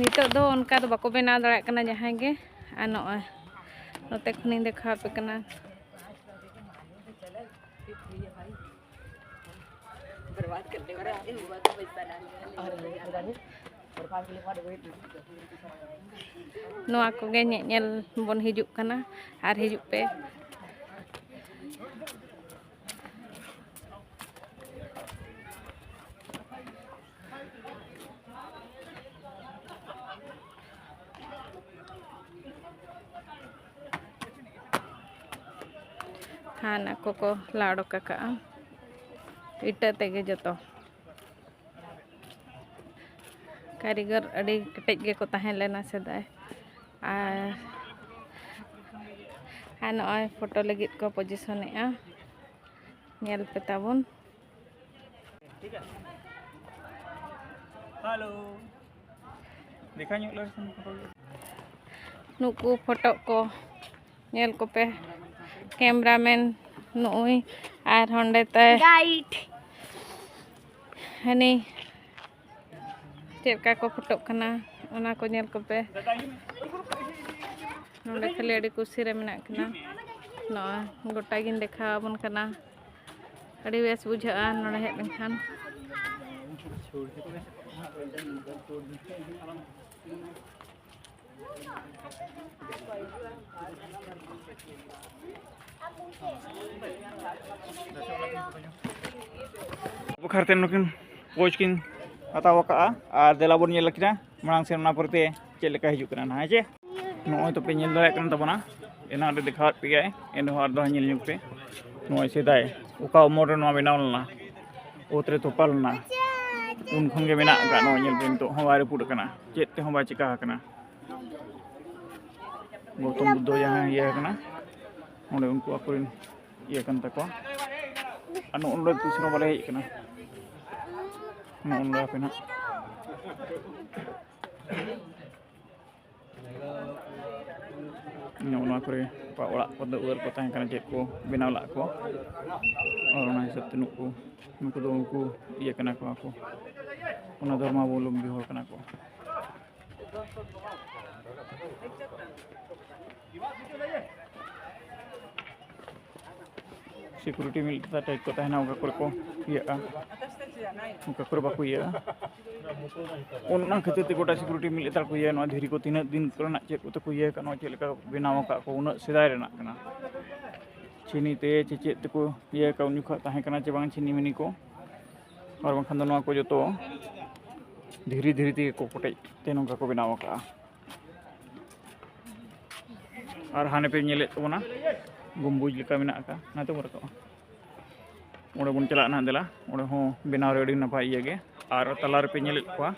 ᱱᱤᱛᱚᱜ ᱫᱚ ᱚᱱᱠᱟ ᱫᱚ ᱵᱟᱠᱚ ᱵᱮᱱᱟᱣ ᱫᱟᱲᱮᱭᱟᱜ ᱠᱟᱱᱟ ᱡᱟᱦᱟᱸᱭ ᱜᱮ᱾ ᱟᱨ ᱱᱚᱜᱼᱚᱭ ᱱᱚᱛᱮ ᱠᱷᱚᱱᱤᱧ ᱫᱮᱠᱷᱟᱣ ᱟᱯᱮ ᱠᱟᱱᱟ᱾ ᱱᱚᱣᱟ ᱠᱚᱜᱮ ᱧᱮᱧᱮᱞ ᱵᱚᱱ ᱦᱤᱡᱩᱜ ᱠᱟᱱᱟ ᱟᱨ ᱦᱤᱡᱩᱜ ᱯᱮ᱾ ᱦᱟᱱᱟ ᱠᱚᱠᱚ ᱞᱟ ᱚᱰᱚᱠ ᱟᱠᱟᱜᱼᱟ, ᱤᱴᱟᱹ ᱛᱮᱜᱮ ᱡᱚᱛᱚ᱾ ᱠᱟᱹᱨᱤᱜᱚᱨ ᱟᱹᱰᱤ ᱠᱮᱴᱮᱡ ᱜᱮᱠᱚ ᱛᱟᱦᱮᱸ ᱞᱮᱱᱟ ᱥᱮᱫᱟᱭ᱾ ᱟᱨ ᱟᱨ ᱱᱚᱜᱼᱚᱭ ᱯᱷᱳᱴᱳ ᱞᱟᱹᱜᱤᱫ ᱠᱚ ᱯᱚᱡᱤᱥᱚᱱᱮᱜᱼᱟ, ᱧᱮᱞ ᱯᱮ ᱛᱟᱵᱚᱱ᱾ ᱦᱮᱞᱳ, ᱫᱮᱠᱷᱟ ᱧᱚᱜ ᱞᱮ ᱯᱷᱳᱴᱳ᱾ ᱱᱩᱠᱩ ᱯᱷᱳᱴᱳ ᱠᱚ ᱧᱮᱞ ᱠᱚᱯᱮ, ᱠᱮᱢᱨᱟᱢᱮᱱ ᱱᱩᱜᱼᱩᱭ, ᱟᱨ ᱦᱚᱸᱰᱮ ᱛᱟᱭ ᱜᱟᱭᱤᱰ᱾ ᱦᱟᱹᱱᱤ ᱪᱮᱫ ᱞᱮᱠᱟ ᱠᱚ ᱯᱷᱳᱴᱳᱜ ᱠᱟᱱᱟ, ᱚᱱᱟ ᱠᱚ ᱧᱮᱞ ᱠᱚᱯᱮ᱾ ᱱᱚᱰᱮ ᱠᱷᱟᱹᱞᱤ ᱟᱹᱰᱤ ᱠᱩᱥᱤ ᱨᱮ ᱢᱮᱱᱟᱜ ᱠᱤᱱᱟ᱾ ᱱᱚᱜᱼᱚᱭ ᱜᱚᱴᱟ ᱜᱤᱧ ᱫᱮᱠᱷᱟᱣ ᱟᱵᱚᱱ ᱠᱟᱱᱟ᱾ ᱟᱹᱰᱤ ᱵᱮᱥ ᱵᱩᱡᱷᱟᱹᱜᱼᱟ ᱱᱚᱰᱮ ᱦᱮᱡ ᱞᱮᱱᱠᱷᱟᱱ᱾ ᱵᱟᱠᱷᱨᱟ ᱛᱮ ᱱᱩᱠᱤᱱ ᱯᱳᱡᱽ ᱠᱤᱱ ᱦᱟᱛᱟᱣ ᱟᱠᱟᱫᱼᱟ᱾ ᱟᱨ ᱫᱮᱞᱟ ᱵᱚᱱ ᱧᱮᱞ ᱠᱤᱱᱟ ᱢᱟᱲᱟᱝ ᱥᱮᱱ, ᱚᱱᱟ ᱯᱚᱨᱮᱛᱮ ᱪᱮᱫ ᱞᱮᱠᱟ ᱦᱤᱡᱩᱜ ᱠᱟᱱᱟ ᱱᱟᱦᱟᱜ, ᱦᱮᱸ ᱪᱮ? ᱱᱚᱜᱼᱚᱭ ᱛᱚᱯᱮ ᱧᱮᱞ ᱫᱟᱲᱮᱭᱟᱜ ᱠᱟᱱ ᱛᱟᱵᱚᱱᱟ, ᱮᱱᱟᱱ ᱨᱮ ᱫᱮᱠᱷᱟᱣᱟᱫ ᱯᱮᱭᱟᱭ, ᱮᱱ ᱨᱮᱦᱚᱸ ᱟᱨ ᱫᱚ ᱧᱮᱞ ᱧᱚᱜ ᱯᱮ᱾ ᱱᱚᱜᱼᱚᱭ ᱥᱮᱫᱟᱭ ᱚᱠᱟ ᱩᱢᱚᱞ ᱨᱮ ᱱᱚᱣᱟ ᱵᱮᱱᱟᱣ ᱞᱮᱱᱟ, ᱚᱛ ᱨᱮ ᱛᱚᱯᱟ ᱞᱮᱱᱟ, ᱩᱱ ᱠᱷᱚᱱ ᱜᱮ ᱢᱮᱱᱟᱜ ᱟᱠᱟᱫ᱾ ᱱᱚᱜᱼᱚᱭ ᱧᱮᱞ ᱯᱮ, ᱱᱤᱛᱚᱜ ᱦᱚᱸ ᱵᱟᱭ ᱨᱟᱹᱯᱩᱫ ᱟᱠᱟᱱᱟ, ᱪᱮᱫ ᱛᱮᱦᱚᱸ ᱵᱟᱭ ᱪᱤᱠᱟ ᱟᱠᱟᱱᱟ᱾ ᱜᱳᱛᱚᱢ ᱵᱩᱫᱽᱫᱷᱚ ᱡᱟᱦᱟᱸ ᱤᱭᱟᱹ ᱟᱠᱟᱱᱟ, ᱚᱸᱰᱮ ᱩᱱᱠᱩ ᱟᱠᱚᱨᱮᱱ ᱤᱭᱟᱹ ᱠᱟᱱ ᱛᱟᱠᱚᱣᱟ᱾ ᱟᱨ ᱱᱚᱜᱼᱚ ᱱᱚᱰᱮ ᱛᱤᱥ ᱨᱮᱦᱚᱸ ᱵᱟᱞᱮ ᱦᱮᱡ ᱟᱠᱟᱱᱟ᱾ ᱱᱚᱜᱼᱚ ᱱᱚᱰᱮ ᱦᱟᱯᱮ ᱱᱟᱦᱟᱜ ᱱᱚᱜᱼᱚ ᱱᱚᱣᱟ ᱠᱚᱨᱮ ᱚᱲᱟᱜ ᱠᱚ, ᱫᱩᱣᱟᱹᱨ ᱠᱚ ᱛᱟᱦᱮᱸ ᱠᱟᱱᱟ, ᱪᱮᱫ ᱠᱚ ᱵᱮᱱᱟᱣ ᱞᱟᱜ ᱠᱚ, ᱟᱨ ᱚᱱᱟ ᱦᱤᱥᱟᱹᱵ ᱛᱮ ᱱᱩᱠᱩ, ᱱᱩᱠᱩ ᱫᱚ ᱩᱱᱠᱩ ᱤᱭᱟᱹ ᱠᱟᱱᱟ ᱠᱚ, ᱟᱠᱚ ᱚᱱᱟ ᱫᱷᱚᱨᱢᱟᱵᱚᱞᱚᱢᱵᱤ ᱦᱚᱲ ᱠᱟᱱᱟ ᱠᱚ᱾ ᱥᱤᱠᱩᱨᱤᱴᱤ ᱢᱤᱫ ᱞᱮᱠᱟ ᱴᱟᱭᱤᱴ ᱠᱚ ᱛᱟᱦᱮᱱᱟ, ᱚᱠᱟ ᱠᱚᱨᱮ ᱠᱚ ᱤᱭᱟᱹᱜᱼᱟ, ᱚᱠᱟ ᱠᱚᱨᱮ ᱵᱟᱠᱚ ᱤᱭᱟᱹᱜᱼᱟ᱾ ᱚᱱᱟ ᱠᱷᱟᱹᱛᱤᱨ ᱛᱮ ᱜᱚᱴᱟ ᱥᱤᱠᱩᱨᱤᱴᱤ ᱢᱤᱫ ᱞᱮᱛᱟᱲ ᱠᱚ ᱤᱭᱟᱹᱭᱟ᱾ ᱱᱚᱣᱟ ᱫᱷᱤᱨᱤ ᱠᱚ ᱛᱤᱱᱟᱹᱜ ᱫᱤᱱ ᱠᱚᱨᱮᱱᱟᱜ ᱪᱮᱫ ᱠᱚᱛᱮ ᱠᱚ ᱤᱭᱟᱹ ᱟᱠᱟᱫ, ᱱᱚᱣᱟ ᱪᱮᱫ ᱞᱮᱠᱟ ᱵᱮᱱᱟᱣ ᱟᱠᱟᱫ ᱠᱚ, ᱩᱱᱟᱹᱜ ᱥᱮᱫᱟᱭ ᱨᱮᱱᱟᱜ ᱠᱟᱱᱟ᱾ ᱪᱤᱱᱤ ᱛᱮ ᱪᱮ ᱪᱮᱫ ᱛᱮᱠᱚ ᱤᱭᱟᱹ ᱟᱠᱟᱫ, ᱩᱱ ᱡᱚᱠᱷᱚᱱ ᱛᱟᱦᱮᱸ ᱠᱟᱱᱟ ᱪᱮ ᱵᱟᱝ ᱪᱤᱱᱤ ᱢᱤᱱᱤ ᱠᱚ, ᱟᱨ ᱵᱟᱝᱠᱷᱟᱱ ᱫᱚ ᱱᱚᱣᱟ ᱠᱚ ᱡᱚᱛᱚ ᱫᱷᱤᱨᱤ ᱫᱷᱤᱨᱤ ᱛᱮᱜᱮ ᱠᱚ ᱠᱚᱴᱮᱡ ᱛᱮ ᱱᱚᱝᱠᱟ ᱠᱚ ᱵᱮᱱᱟᱣ ᱟᱠᱟᱫᱼᱟ᱾ ᱟᱨ ᱦᱟᱱᱮ ᱯᱮ ᱧᱮᱞᱮᱫ ᱛᱟᱵᱚᱱᱟ ᱜᱚᱢᱵᱩᱡᱽ ᱞᱮᱠᱟ ᱢᱮᱱᱟᱜ ᱟᱠᱟᱫ, ᱚᱱᱟ ᱛᱮᱵᱚᱱ ᱨᱟᱠᱟᱵᱼᱟ᱾ ᱚᱸᱰᱮ ᱵᱚᱱ ᱪᱟᱞᱟᱜᱼᱟ ᱱᱟᱦᱟᱜ, ᱫᱮᱞᱟ᱾ ᱚᱸᱰᱮ ᱦᱚᱸ ᱵᱮᱱᱟᱣ ᱨᱮ ᱟᱹᱰᱤ ᱱᱟᱯᱟᱭ ᱤᱭᱟᱹ ᱜᱮ᱾ ᱟᱨ ᱛᱟᱞᱟ ᱨᱮᱯᱮ ᱧᱮᱞᱮᱫ ᱠᱚᱣᱟ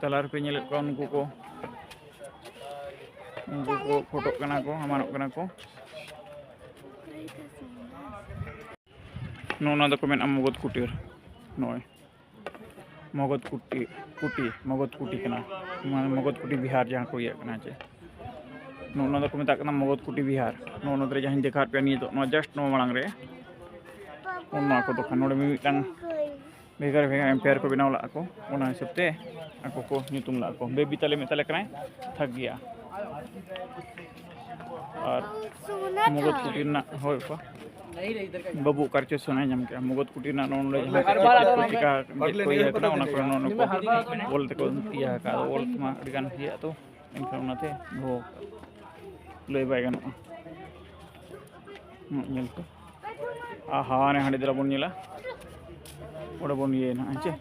ᱛᱟᱞᱟ ᱨᱮᱯᱮ ᱧᱮᱞᱮᱫ ᱠᱚᱣᱟ ᱩᱱᱠᱩ ᱠᱚ, ᱩᱱᱠᱩ ᱠᱚ ᱯᱷᱳᱴᱳᱜ ᱠᱟᱱᱟ ᱠᱚ, ᱦᱟᱢᱟᱞᱚᱜ ᱠᱟᱱᱟ ᱠᱚ᱾ ᱱᱚᱜᱼᱚ ᱱᱚᱣᱟ ᱫᱚᱠᱚ ᱢᱮᱱᱟ ᱢᱚᱜᱚᱫ ᱠᱩᱴᱤᱨ᱾ ᱱᱚᱜᱼᱚᱭ ᱢᱚᱜᱚᱫ ᱠᱩᱴᱤ, ᱠᱩᱴᱤ, ᱢᱚᱜᱚᱫ ᱠᱩᱴᱤ ᱠᱟᱱᱟ, ᱢᱟᱱᱮ ᱢᱚᱜᱚᱫ ᱠᱩᱴᱤ ᱵᱤᱦᱟᱨ ᱡᱟᱦᱟᱸ ᱠᱚ ᱤᱭᱟᱹᱜ ᱠᱟᱱᱟ ᱪᱮ᱾ ᱱᱚᱜᱼᱚ ᱱᱚᱣᱟ ᱫᱚᱠᱚ ᱢᱮᱛᱟᱜ ᱠᱟᱱᱟ ᱢᱚᱜᱚᱫ ᱠᱩᱴᱤ ᱵᱤᱦᱟᱨ᱾ ᱱᱚᱜᱼᱚ ᱱᱚᱣᱟ ᱨᱮ ᱡᱟᱦᱟᱸᱧ ᱫᱮᱠᱷᱟᱣᱟᱫ ᱯᱮᱭᱟ ᱱᱤᱛᱚᱜ, ᱱᱚᱣᱟ just ᱱᱚᱣᱟ ᱢᱟᱲᱟᱝ ᱨᱮ, ᱚᱱᱟ ᱠᱚ ᱫᱚᱠᱟᱱ ᱱᱚᱰᱮ ᱢᱤᱢᱤᱫᱴᱟᱝ ᱵᱷᱮᱜᱟᱨ ᱵᱷᱮᱜᱟᱨ ᱮᱢᱯᱟᱭᱟᱨ ᱠᱚ ᱵᱮᱱᱟᱣ ᱞᱟᱜᱼᱟ ᱠᱚ, ᱚᱱᱟ ᱦᱤᱥᱟᱹᱵ ᱛᱮ ᱟᱠᱚ ᱠᱚ ᱧᱩᱛᱩᱢ ᱞᱟᱜᱼᱟ ᱠᱚ᱾ ᱵᱮᱵᱤ ᱛᱟᱞᱮ ᱢᱮᱛᱟ ᱞᱮ ᱠᱟᱱᱟᱭ, ᱛᱷᱟᱠ ᱜᱮᱭᱟ᱾ ᱟᱨ ᱢᱚᱜᱚᱫ ᱠᱩᱴᱤ ᱨᱮᱱᱟᱜ, ᱦᱳᱭ ᱠᱚ, ᱵᱟᱹᱵᱩ ᱚᱠᱟ ᱨᱮᱪᱚ ᱥᱚᱱᱟᱭ ᱧᱟᱢ ᱠᱮᱜᱼᱟ᱾ ᱢᱚᱜᱚᱫ ᱠᱩᱴᱤ ᱨᱮᱱᱟᱜ ᱱᱚᱜᱼᱚ ᱱᱚᱰᱮ ᱡᱟᱦᱟᱸ ᱪᱮᱫ ᱠᱚ ᱪᱮᱠᱟ, ᱪᱮᱫ ᱠᱚ ᱤᱭᱟᱹ ᱠᱟᱱᱟ, ᱚᱱᱟ ᱠᱚᱨᱮ ᱱᱚᱜᱼᱚ ᱱᱚᱝᱠᱟ ᱚᱞ ᱛᱮᱠᱚ ᱤᱭᱟᱹ ᱟᱠᱟᱫ᱾ ᱟᱫᱚ ᱚᱞ ᱛᱮᱢᱟ ᱟᱹᱰᱤ ᱜᱟᱱ ᱤᱭᱟᱹᱜᱼᱟ, ᱛᱚ ᱮᱱᱠᱷᱟᱱ ᱚᱱᱟᱛᱮ ᱫᱚᱦᱚ ᱟᱠᱟᱫ, ᱞᱟᱹᱭ ᱵᱟᱭ ᱜᱟᱱᱚᱜᱼᱟ᱾ ᱦᱩᱸ, ᱧᱮᱞ ᱯᱮ᱾ ᱟᱨ ᱦᱟᱣᱟ ᱨᱮ ᱦᱟᱸᱰᱮ ᱫᱮᱞᱟ ᱵᱚᱱ ᱧᱮᱞᱟ, ᱚᱸᱰᱮ ᱵᱚᱱ ᱤᱭᱟᱹᱭᱟ ᱱᱟᱦᱟᱜ, ᱦᱮᱸ ᱪᱮ?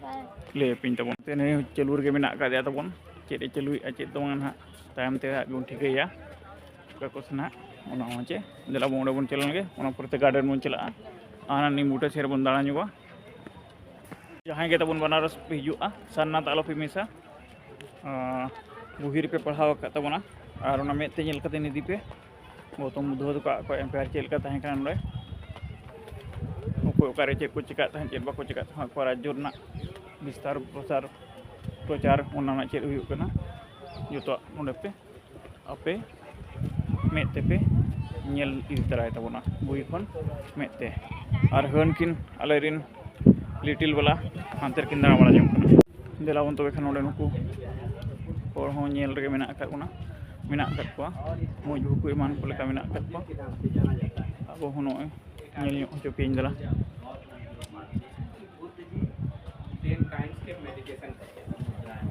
ᱞᱟᱹᱭ ᱟᱯᱮᱧ ᱛᱟᱵᱚᱱ᱾ ᱛᱮ ᱱᱤᱭᱟᱹ ᱪᱟᱹᱞᱩ ᱨᱮᱜᱮ ᱢᱮᱱᱟᱜ ᱟᱠᱟᱫᱮᱭᱟ ᱛᱟᱵᱚᱱ᱾ ᱪᱮᱫ ᱮ ᱪᱟᱹᱞᱩᱭᱮᱫᱼᱟ, ᱪᱮᱫ ᱫᱚ ᱵᱟᱝ ᱱᱟᱦᱟᱜ, ᱛᱟᱭᱚᱢ ᱛᱮ ᱦᱟᱸᱜ ᱵᱚᱱ ᱴᱷᱤᱠᱟᱹᱭᱟ᱾ ᱚᱠᱟ ᱠᱚ ᱥᱮᱱᱟᱜ ᱚᱱᱟ ᱦᱚᱸ ᱪᱮ, ᱫᱮᱞᱟ ᱵᱚᱱ ᱚᱸᱰᱮ ᱵᱚᱱ ᱪᱟᱞᱟᱣ ᱞᱮᱱᱜᱮ, ᱚᱱᱟ ᱯᱚᱨᱮ ᱛᱮ ᱜᱟᱨᱰᱮᱱ ᱵᱚᱱ ᱪᱟᱞᱟᱜᱼᱟ᱾ ᱟᱨ ᱦᱟᱱᱟ ᱱᱤᱢ ᱵᱩᱴᱟᱹ ᱥᱮᱫ ᱨᱮᱵᱚᱱ ᱫᱟᱬᱟ ᱧᱚᱜᱟ᱾ ᱡᱟᱦᱟᱸᱭ ᱜᱮ ᱛᱟᱵᱚᱱ ᱵᱟᱱᱟᱨᱚᱥ ᱯᱮ ᱦᱤᱡᱩᱜᱼᱟ, ᱥᱟᱨᱱᱟᱛᱷ ᱟᱞᱚ ᱯᱮ ᱢᱤᱥᱟ᱾ ᱟᱸ, ᱵᱩᱦᱤ ᱨᱮᱯᱮ ᱯᱟᱲᱦᱟᱣ ᱟᱠᱟᱫ ᱛᱟᱵᱚᱱᱟ, ᱟᱨ ᱚᱱᱟ ᱢᱮᱫ ᱛᱮ ᱧᱮᱞ ᱠᱟᱛᱮ ᱤᱫᱤ ᱯᱮ᱾ ᱜᱚᱣᱛᱚᱢ ᱵᱩᱫᱫᱷᱚ ᱛᱟᱠᱚᱣᱟᱜ ᱮᱢᱯᱟᱭᱟᱨ ᱪᱮᱫ ᱞᱮᱠᱟ ᱛᱟᱦᱮᱸ ᱠᱟᱱᱟ ᱱᱚᱰᱮ, ᱚᱠᱚᱭ ᱚᱠᱟᱨᱮ ᱪᱮᱫ ᱠᱚ ᱪᱮᱠᱟᱜ ᱛᱟᱦᱮᱸᱫ, ᱪᱮᱫ ᱵᱟᱠᱚ ᱪᱮᱠᱟᱜ ᱛᱟᱦᱮᱸᱫ, ᱟᱠᱚᱣᱟᱜ ᱨᱟᱡᱽᱡᱚ ᱨᱮᱱᱟᱜ ᱵᱤᱥᱛᱟᱨ ᱯᱨᱚᱥᱟᱨ ᱯᱨᱚᱪᱟᱨ ᱚᱱᱟ ᱨᱮᱱᱟᱜ ᱪᱮᱫ ᱦᱩᱭᱩᱜ ᱠᱟᱱᱟ, ᱡᱚᱛᱚᱣᱟᱜ ᱱᱚᱰᱮ ᱯᱮ ᱟᱯᱮ ᱢᱮᱫ ᱛᱮᱯᱮ ᱧᱮᱞ ᱤᱫᱤ ᱛᱟᱨᱟᱭ ᱛᱟᱵᱚᱱᱟ, ᱵᱩᱦᱤ ᱠᱷᱚᱱ ᱢᱮᱫ ᱛᱮ᱾ ᱟᱨ ᱦᱟᱹᱱ ᱠᱤᱱ ᱟᱞᱮ ᱨᱮᱱ ᱞᱤᱴᱤᱞ ᱵᱟᱞᱟ ᱦᱟᱱᱛᱮ ᱨᱮᱠᱤᱱ ᱫᱟᱬᱟ ᱵᱟᱲᱟ ᱡᱚᱝ ᱠᱟᱱᱟ᱾ ᱫᱮᱞᱟ ᱵᱚᱱ ᱛᱚᱵᱮ ᱠᱷᱟᱱ ᱱᱚᱰᱮ ᱱᱩᱠᱩ ᱦᱚᱲ ᱦᱚᱸ ᱧᱮᱞ ᱨᱮᱜᱮ ᱢᱮᱱᱟᱜ ᱟᱠᱟᱫ ᱵᱚᱱᱟ, ᱢᱮᱱᱟᱜ ᱟᱠᱟᱫ ᱠᱚᱣᱟ᱾ ᱢᱚᱡᱽ ᱵᱟᱹᱦᱩ ᱠᱚ ᱮᱢᱟᱱ ᱠᱚ ᱞᱮᱠᱟ ᱢᱮᱱᱟᱜ ᱟᱠᱟᱫ ᱠᱚᱣᱟ᱾ ᱟᱵᱚ ᱦᱚᱸ ᱱᱚᱜᱼᱚᱭ ᱧᱮᱞ ᱧᱚᱜ ᱦᱚᱪᱚ ᱯᱮᱭᱟᱹᱧ ᱫᱮᱞᱟ᱾ टेन टाइम्स के मेडिटेशन करते हैं, मुद्रा है,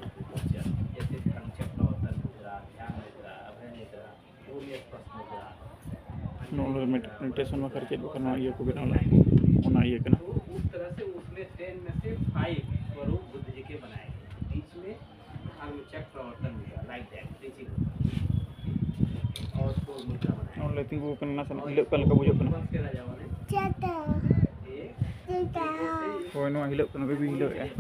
जैसे संक्षिप्त अवतरण मुद्रा, ध्यान मुद्रा, अभय मुद्रा, सूर्य स्पर्श मुद्रा। ᱱᱚᱜᱼᱚ ᱱᱚᱰᱮ ᱢᱮᱰᱤᱴᱮᱥᱚᱱ ᱵᱟᱠᱷᱨᱟ ᱪᱮᱫ ᱵᱟᱠᱷᱨᱟ ᱱᱚᱣᱟ ᱤᱭᱟᱹ ᱠᱚ ᱵᱮᱱᱟᱣ ᱞᱮᱫ, ᱚᱱᱟ ᱤᱭᱟᱹ ᱠᱟᱱᱟ᱾ तो उस तरह से उसमें टेन में से फाइव स्वरूप बुद्ध जी के बनाए गए। बीच में धर्म चक्र और तंत्र, लाइक दैट, टीचिंग। और सूर्य मुद्रा बनाए। ᱱᱚᱰᱮ ᱛᱤᱸᱜᱩ ᱠᱟᱱᱟ, ᱱᱟᱥᱮᱱᱟᱜ ᱦᱤᱞᱟᱹᱜ ᱠᱟᱱ ᱞᱮᱠᱟ ᱵᱩᱡᱷᱟᱹᱜ ᱠᱟᱱᱟ᱾ ᱪᱮᱫ? ᱦᱳᱭ, ᱱᱚᱣᱟ ᱦᱤᱞᱟᱹᱜ ᱠᱟᱱᱟ, ᱵᱮᱵᱤ ᱦᱤᱞᱟᱹᱜ ᱮᱫᱼᱟ᱾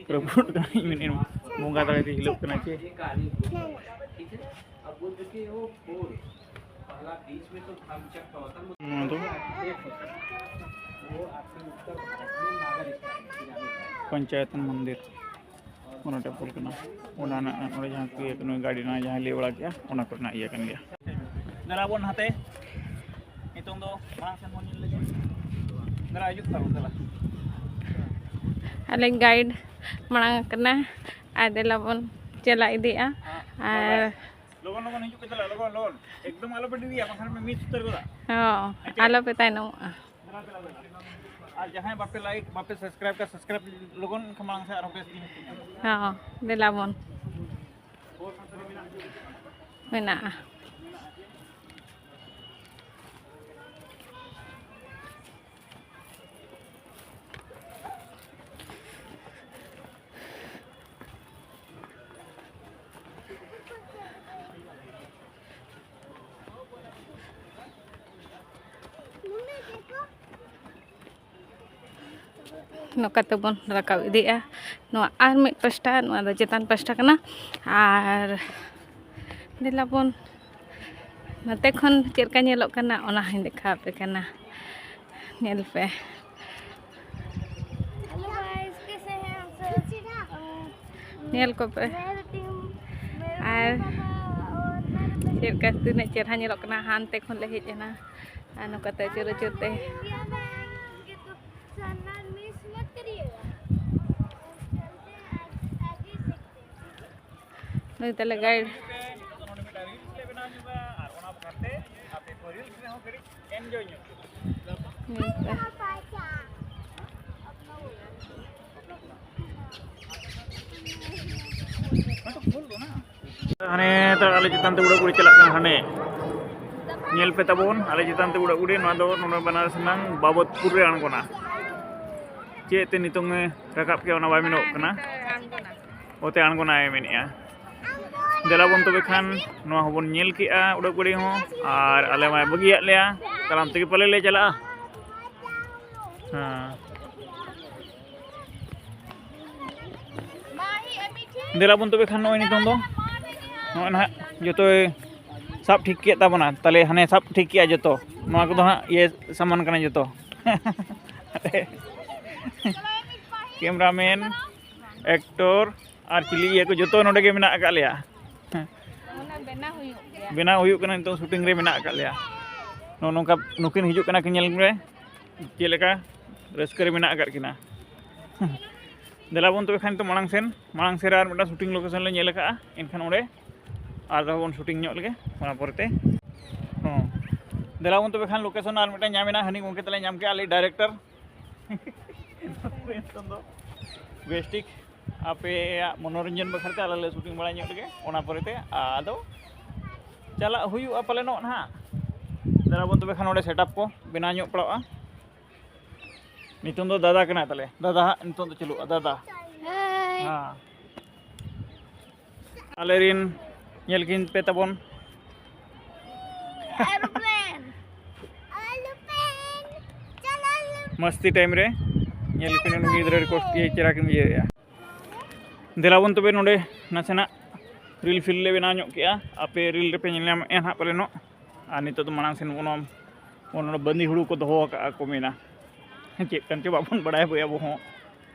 ᱯᱩᱨᱟᱹ ᱵᱷᱩᱴ ᱠᱟᱱᱟ, ᱤᱧ ᱢᱮᱱᱮᱫ᱾ ᱵᱚᱸᱜᱟ ᱫᱟᱲᱮ ᱛᱮ ᱦᱤᱞᱟᱹᱜ ᱠᱟᱱᱟ ᱪᱮ? ᱱᱚᱣᱟ ᱫᱚ ᱯᱚᱧᱪᱟᱭᱚᱛ ᱢᱚᱱᱫᱤᱨ, ᱚᱱᱟ ᱴᱮᱢᱯᱚᱞ ᱠᱟᱱᱟ᱾ ᱚᱱᱟ ᱨᱮᱱᱟᱜ ᱚᱸᱰᱮ ᱡᱟᱦᱟᱸ ᱠᱚ ᱤᱭᱟᱹ ᱠᱟᱱᱟ, ᱜᱟᱹᱰᱤ ᱨᱮᱱᱟᱜ ᱡᱟᱦᱟᱸ ᱞᱟᱹᱭ ᱵᱟᱲᱟ ᱠᱮᱜᱼᱟ, ᱚᱱᱟ ᱠᱚᱨᱮᱱᱟᱜ ᱤᱭᱟᱹ ᱠᱟᱱ ᱜᱮᱭᱟ᱾ ᱫᱮᱞᱟ ᱵᱚᱱ ᱱᱟᱛᱮ, ᱱᱤᱛᱚᱝ ᱫᱚ ᱢᱟᱲᱟᱝ ᱥᱮᱱ ᱵᱚᱱ ᱧᱮᱞ ᱞᱮᱜᱮ᱾ ᱫᱮᱞᱟ ᱦᱤᱡᱩᱜ ᱛᱟᱵᱚᱱ, ᱫᱮᱞᱟ᱾ ᱟᱞᱮ ᱜᱟᱭᱤᱰ ᱢᱟᱲᱟᱝ ᱠᱟᱱᱟ ᱟᱨ ᱫᱮᱞᱟ ᱵᱚᱱ ᱪᱟᱞᱟᱣ ᱤᱫᱤᱜᱼᱟ᱾ ᱟᱨ ᱞᱚᱜᱚᱱ ᱞᱚᱜᱚᱱ ᱦᱤᱡᱩᱜ ᱯᱮ, ᱫᱮᱞᱟ, ᱞᱚᱜᱚᱱ ᱞᱚᱜᱚᱱ, ᱮᱠᱫᱚᱢ ᱟᱞᱚ ᱯᱮ ᱰᱮᱨᱤᱭᱟ, ᱵᱟᱝᱠᱷᱟᱱ ᱯᱮ ᱢᱤᱥ ᱩᱛᱟᱹᱨ ᱜᱚᱫᱟ᱾ ᱦᱚᱸ, ᱦᱮᱸ ᱪᱮ? ᱟᱞᱚ ᱯᱮ ᱛᱟᱭᱱᱚᱢᱚᱜᱼᱟ᱾ ᱫᱮᱞᱟ, ᱫᱮᱞᱟ, ᱫᱮᱞᱟ᱾ ᱟᱨ ᱡᱟᱦᱟᱸᱭ ᱵᱟᱯᱮ ᱞᱟᱭᱤᱠ, ᱵᱟᱯᱮ ᱥᱟᱵᱥᱠᱨᱟᱭᱤᱵ ᱠᱟᱜᱼᱟ, ᱥᱟᱵᱥᱠᱨᱟᱭᱤᱵ ᱞᱚᱜᱚᱱ, ᱮᱱᱠᱷᱟᱱ ᱢᱟᱲᱟᱝ ᱥᱮᱫ ᱟᱨᱦᱚᱸ ᱵᱮᱥ ᱡᱤᱱᱤᱥ ᱠᱚ ᱧᱟᱢᱟ᱾ ᱦᱚᱸ, ᱫᱮᱞᱟ ᱵᱚᱱ᱾ ᱢᱮᱱᱟᱜᱼᱟ᱾ ᱱᱚᱝᱠᱟ ᱛᱮᱵᱚᱱ ᱨᱟᱠᱟᱵ ᱤᱫᱤᱜᱼᱟ᱾ ᱱᱚᱣᱟ ᱟᱨ ᱢᱤᱫ ᱯᱟᱥᱴᱟ, ᱱᱚᱣᱟ ᱫᱚ ᱪᱮᱛᱟᱱ ᱯᱟᱥᱴᱟ ᱠᱟᱱᱟ᱾ ᱟᱨ ᱫᱮᱞᱟ ᱵᱚᱱ, ᱱᱚᱛᱮ ᱠᱷᱚᱱ ᱪᱮᱫ ᱞᱮᱠᱟ ᱧᱮᱞᱚᱜ ᱠᱟᱱᱟ, ᱚᱱᱟ ᱦᱚᱸᱧ ᱫᱮᱠᱷᱟᱣ ᱟᱯᱮ ᱠᱟᱱᱟ᱾ ᱧᱮᱞ ᱯᱮ᱾ Hello guys, कैसे हैं आप सब? ᱧᱮᱞ ᱠᱚᱯᱮ᱾ मेरे टीम, मेरे ᱟᱨ ᱢᱟᱢᱟ ᱯᱟᱯᱟ ᱚᱨ ᱢᱮᱨᱮ ᱪᱮᱫ ᱞᱮᱠᱟ ᱛᱤᱱᱟᱹᱜ ᱪᱮᱦᱨᱟ ᱧᱮᱞᱚᱜ ᱠᱟᱱᱟ, ᱦᱟᱱᱛᱮ ᱠᱷᱚᱱ ᱞᱮ ᱦᱮᱡ ᱮᱱᱟ᱾ ᱟᱨ ᱱᱚᱝᱠᱟᱛᱮ ᱟᱹᱪᱩᱨ ᱟᱹᱪᱩᱨ ᱛᱮ᱾ ᱥᱟᱱᱟᱢ ᱢᱤᱥ ᱢᱚᱛ ᱠᱟᱨᱤᱭᱮᱜᱟ᱾ ᱱᱩᱭ ᱛᱟᱞᱮ ᱜᱟᱭᱤᱰ᱾ ᱱᱩᱭ ᱛᱟᱞᱮ᱾ ᱦᱟᱱᱮ ᱛᱚ ᱟᱞᱮ ᱪᱮᱛᱟᱱ ᱛᱮ ᱩᱰᱟᱹᱜ ᱜᱟᱹᱰᱤ ᱪᱟᱞᱟᱜ ᱠᱟᱱᱟ, ᱦᱟᱱᱮ ᱧᱮᱞ ᱯᱮ ᱛᱟᱵᱚᱱ, ᱟᱞᱮ ᱪᱮᱛᱟᱱ ᱛᱮ ᱩᱰᱟᱹᱜ ᱜᱟᱹᱰᱤ᱾ ᱱᱚᱣᱟ ᱫᱚ ᱱᱚᱰᱮ ᱵᱟᱱᱟᱨᱟᱥ ᱨᱮᱱᱟᱝ ᱵᱟᱵᱚᱛᱯᱩᱨ ᱨᱮ ᱟᱬᱜᱚᱱᱟ᱾ ᱪᱮᱫ ᱛᱮ ᱱᱤᱛᱚᱝ ᱮ ᱨᱟᱠᱟᱵ ᱠᱮᱜᱼᱟ, ᱚᱱᱟ ᱵᱟᱭ ᱢᱮᱱᱚᱜ ᱠᱟᱱᱟ᱾ ᱚᱛᱮ ᱟᱬᱜᱚᱱᱟᱭ ᱢᱮᱱᱮᱜᱼᱟ᱾ ᱫᱮᱞᱟ ᱵᱚᱱ ᱛᱚᱵᱮ ᱠᱷᱟᱱ, ᱱᱚᱣᱟ ᱦᱚᱸᱵᱚᱱ ᱧᱮᱞ ᱠᱮᱜᱼᱟ ᱩᱰᱟᱹᱜ ᱜᱟᱹᱰᱤ ᱦᱚᱸ, ᱟᱨ ᱟᱞᱮ ᱢᱟᱭ ᱵᱟᱹᱜᱤᱭᱟᱫ ᱞᱮᱭᱟ, ᱛᱟᱲᱟᱢ ᱛᱮᱜᱮ ᱯᱟᱞᱮ ᱞᱮ ᱪᱟᱞᱟᱜᱼᱟ᱾ ᱦᱮᱸ᱾ ᱫᱮᱞᱟ ᱵᱚᱱ ᱛᱚᱵᱮ ᱠᱷᱟᱱ, ᱱᱚᱜᱼᱚᱭ ᱱᱤᱛᱚᱝ ᱫᱚ ᱱᱚᱜᱼᱚᱭ ᱱᱟᱦᱟᱜ ᱡᱚᱛᱚᱭ ᱥᱟᱵ ᱴᱷᱤᱠ ᱠᱮᱫ ᱛᱟᱵᱚᱱᱟ᱾ ᱛᱟᱦᱞᱮ ᱦᱟᱱᱮ ᱥᱟᱵ ᱴᱷᱤᱠ ᱠᱮᱜᱼᱟ ᱡᱚᱛᱚ᱾ ᱱᱚᱣᱟ ᱠᱚᱫᱚ ᱦᱟᱸᱜ ᱤᱭᱟᱹ ᱥᱟᱢᱟᱱ ᱠᱟᱱᱟ ᱡᱚᱛᱚ᱾ ᱠᱮᱢᱨᱟᱢᱮᱱ, ᱮᱠᱴᱚᱨ ᱟᱨ ᱪᱤᱞᱤ ᱤᱭᱟᱹ ᱠᱚ ᱡᱚᱛᱚ ᱱᱚᱰᱮ ᱜᱮ ᱢᱮᱱᱟᱜ ᱟᱠᱟᱫ ᱞᱮᱭᱟ᱾ ᱵᱮᱱᱟᱣ ᱦᱩᱭᱩᱜ ᱠᱟᱱᱟ ᱱᱤᱛᱚᱝ, ᱥᱩᱴᱤᱝ ᱨᱮ ᱢᱮᱱᱟᱜ ᱟᱠᱟᱫ ᱞᱮᱭᱟ᱾ ᱱᱚᱜᱼᱚ ᱱᱚᱝᱠᱟ ᱱᱩᱠᱤᱱ ᱦᱤᱡᱩᱜ ᱠᱟᱱᱟ ᱠᱤᱱ, ᱧᱮᱞ ᱢᱮ ᱪᱮᱫ ᱞᱮᱠᱟ ᱨᱟᱹᱥᱠᱟᱹ ᱨᱮ ᱢᱮᱱᱟᱜ ᱟᱠᱟᱫ ᱠᱤᱱᱟ᱾ ᱫᱮᱞᱟ ᱵᱚᱱ ᱛᱚᱵᱮ ᱠᱷᱟᱱ ᱱᱤᱛᱚᱜ ᱢᱟᱲᱟᱝ ᱥᱮᱱ, ᱢᱟᱲᱟᱝ ᱥᱮᱱ ᱨᱮ ᱟᱨ ᱢᱤᱫᱴᱟᱝ ᱥᱩᱴᱤᱝ ᱞᱳᱠᱮᱥᱚᱱ ᱞᱮ ᱧᱮᱞ ᱟᱠᱟᱫᱼᱟ, ᱮᱱᱠᱷᱟᱱ ᱚᱸᱰᱮ ᱟᱨ ᱫᱷᱟᱣ ᱵᱚᱱ ᱥᱩᱴᱤᱝ ᱧᱚᱜ ᱞᱮᱜᱮ ᱚᱱᱟ ᱯᱚᱨᱮᱛᱮ᱾ ᱦᱚᱸ, ᱫᱮᱞᱟ ᱵᱚᱱ ᱛᱚᱵᱮ ᱠᱷᱟᱱ ᱞᱳᱠᱮᱥᱚᱱ ᱟᱨ ᱢᱤᱫᱴᱟᱝ ᱧᱟᱢ ᱮᱱᱟ, ᱦᱟᱹᱱᱤ ᱜᱚᱢᱠᱮ ᱛᱟᱞᱮ ᱧᱟᱢ ᱠᱮᱜᱼᱟ, ᱟᱞᱮ ᱰᱟᱭᱨᱮᱠᱴᱚᱨ᱾ ᱱᱤᱛᱚᱝ ᱫᱚ ᱵᱮᱥ ᱴᱷᱤᱠ ᱟᱯᱮᱭᱟᱜ ᱢᱚᱱᱳᱨᱚᱧᱡᱚᱱ ᱵᱟᱠᱷᱨᱟ ᱛᱮ ᱟᱞᱮ ᱞᱮ ᱥᱩᱴᱤᱝ ᱵᱟᱲᱟ ᱧᱚᱜ ᱞᱮᱜᱮ, ᱚᱱᱟ ᱯᱚᱨᱮᱛᱮ ᱟᱫᱚ ᱪᱟᱞᱟᱜ ᱦᱩᱭᱩᱜᱼᱟ ᱯᱟᱞᱮᱱᱚᱜ ᱱᱟᱦᱟᱜ᱾ ᱫᱮᱞᱟ ᱵᱚᱱ ᱛᱚᱵᱮ ᱠᱷᱟᱱ ᱚᱸᱰᱮ ᱥᱮᱴᱟᱯ ᱠᱚ ᱵᱮᱱᱟᱣ ᱧᱚᱜ ᱯᱟᱲᱟᱜᱼᱟ᱾ ᱱᱤᱛᱚᱝ ᱫᱚ ᱫᱟᱫᱟ ᱠᱟᱱᱟᱭ ᱛᱟᱞᱮ, ᱫᱟᱫᱟ ᱦᱟᱸᱜ ᱱᱤᱛᱚᱝ ᱫᱚ ᱪᱟᱹᱞᱩᱜᱼᱟ, ᱫᱟᱫᱟ᱾ ᱦᱮᱸ᱾ ᱟᱞᱮ ᱨᱮᱱ ᱧᱮᱞ ᱠᱤᱱ ᱯᱮ ᱛᱟᱵᱚᱱ᱾ ᱮᱨᱳᱯᱞᱮᱱ᱾ ᱮᱨᱳᱯᱞᱮᱱ᱾ ᱪᱟᱞᱟᱣ ᱞᱮᱱ᱾ ᱢᱟᱥᱛᱤ ᱴᱟᱭᱤᱢ ᱨᱮ ᱧᱮᱞ ᱠᱤᱱ ᱩᱱᱤ ᱜᱤᱫᱽᱨᱟᱹ ᱨᱮᱠᱚ ᱪᱮᱦᱨᱟ ᱠᱤᱱ ᱤᱭᱟᱹᱭᱮᱫᱼᱟ᱾ ᱫᱮᱞᱟ ᱵᱚᱱ ᱛᱚᱵᱮ ᱱᱚᱰᱮ ᱱᱟᱥᱮᱱᱟᱜ ᱨᱤᱞ ᱯᱷᱤᱞ ᱞᱮ ᱵᱮᱱᱟᱣ ᱧᱚᱜ ᱠᱮᱜᱼᱟ, ᱟᱯᱮ ᱨᱤᱞ ᱨᱮᱯᱮ ᱧᱮᱞ ᱧᱟᱢᱮᱫᱼᱟ ᱱᱟᱦᱟᱜ ᱯᱟᱞᱮᱱᱚᱜ᱾ ᱟᱨ ᱱᱤᱛᱚᱜ ᱫᱚ ᱢᱟᱲᱟᱝ ᱥᱮᱱ ᱵᱚᱱ, ᱵᱚᱱ ᱱᱚᱰᱮ ᱵᱟᱸᱫᱤ ᱦᱩᱲᱩ ᱠᱚ ᱫᱚᱦᱚ ᱟᱠᱟᱫᱼᱟ ᱠᱚ ᱢᱮᱱᱟ, ᱪᱮᱫ ᱠᱟᱱ ᱪᱚ ᱵᱟᱵᱚᱱ ᱵᱟᱲᱟᱭᱟ ᱵᱚᱭᱦᱟ ᱟᱵᱚ ᱦᱚᱸ᱾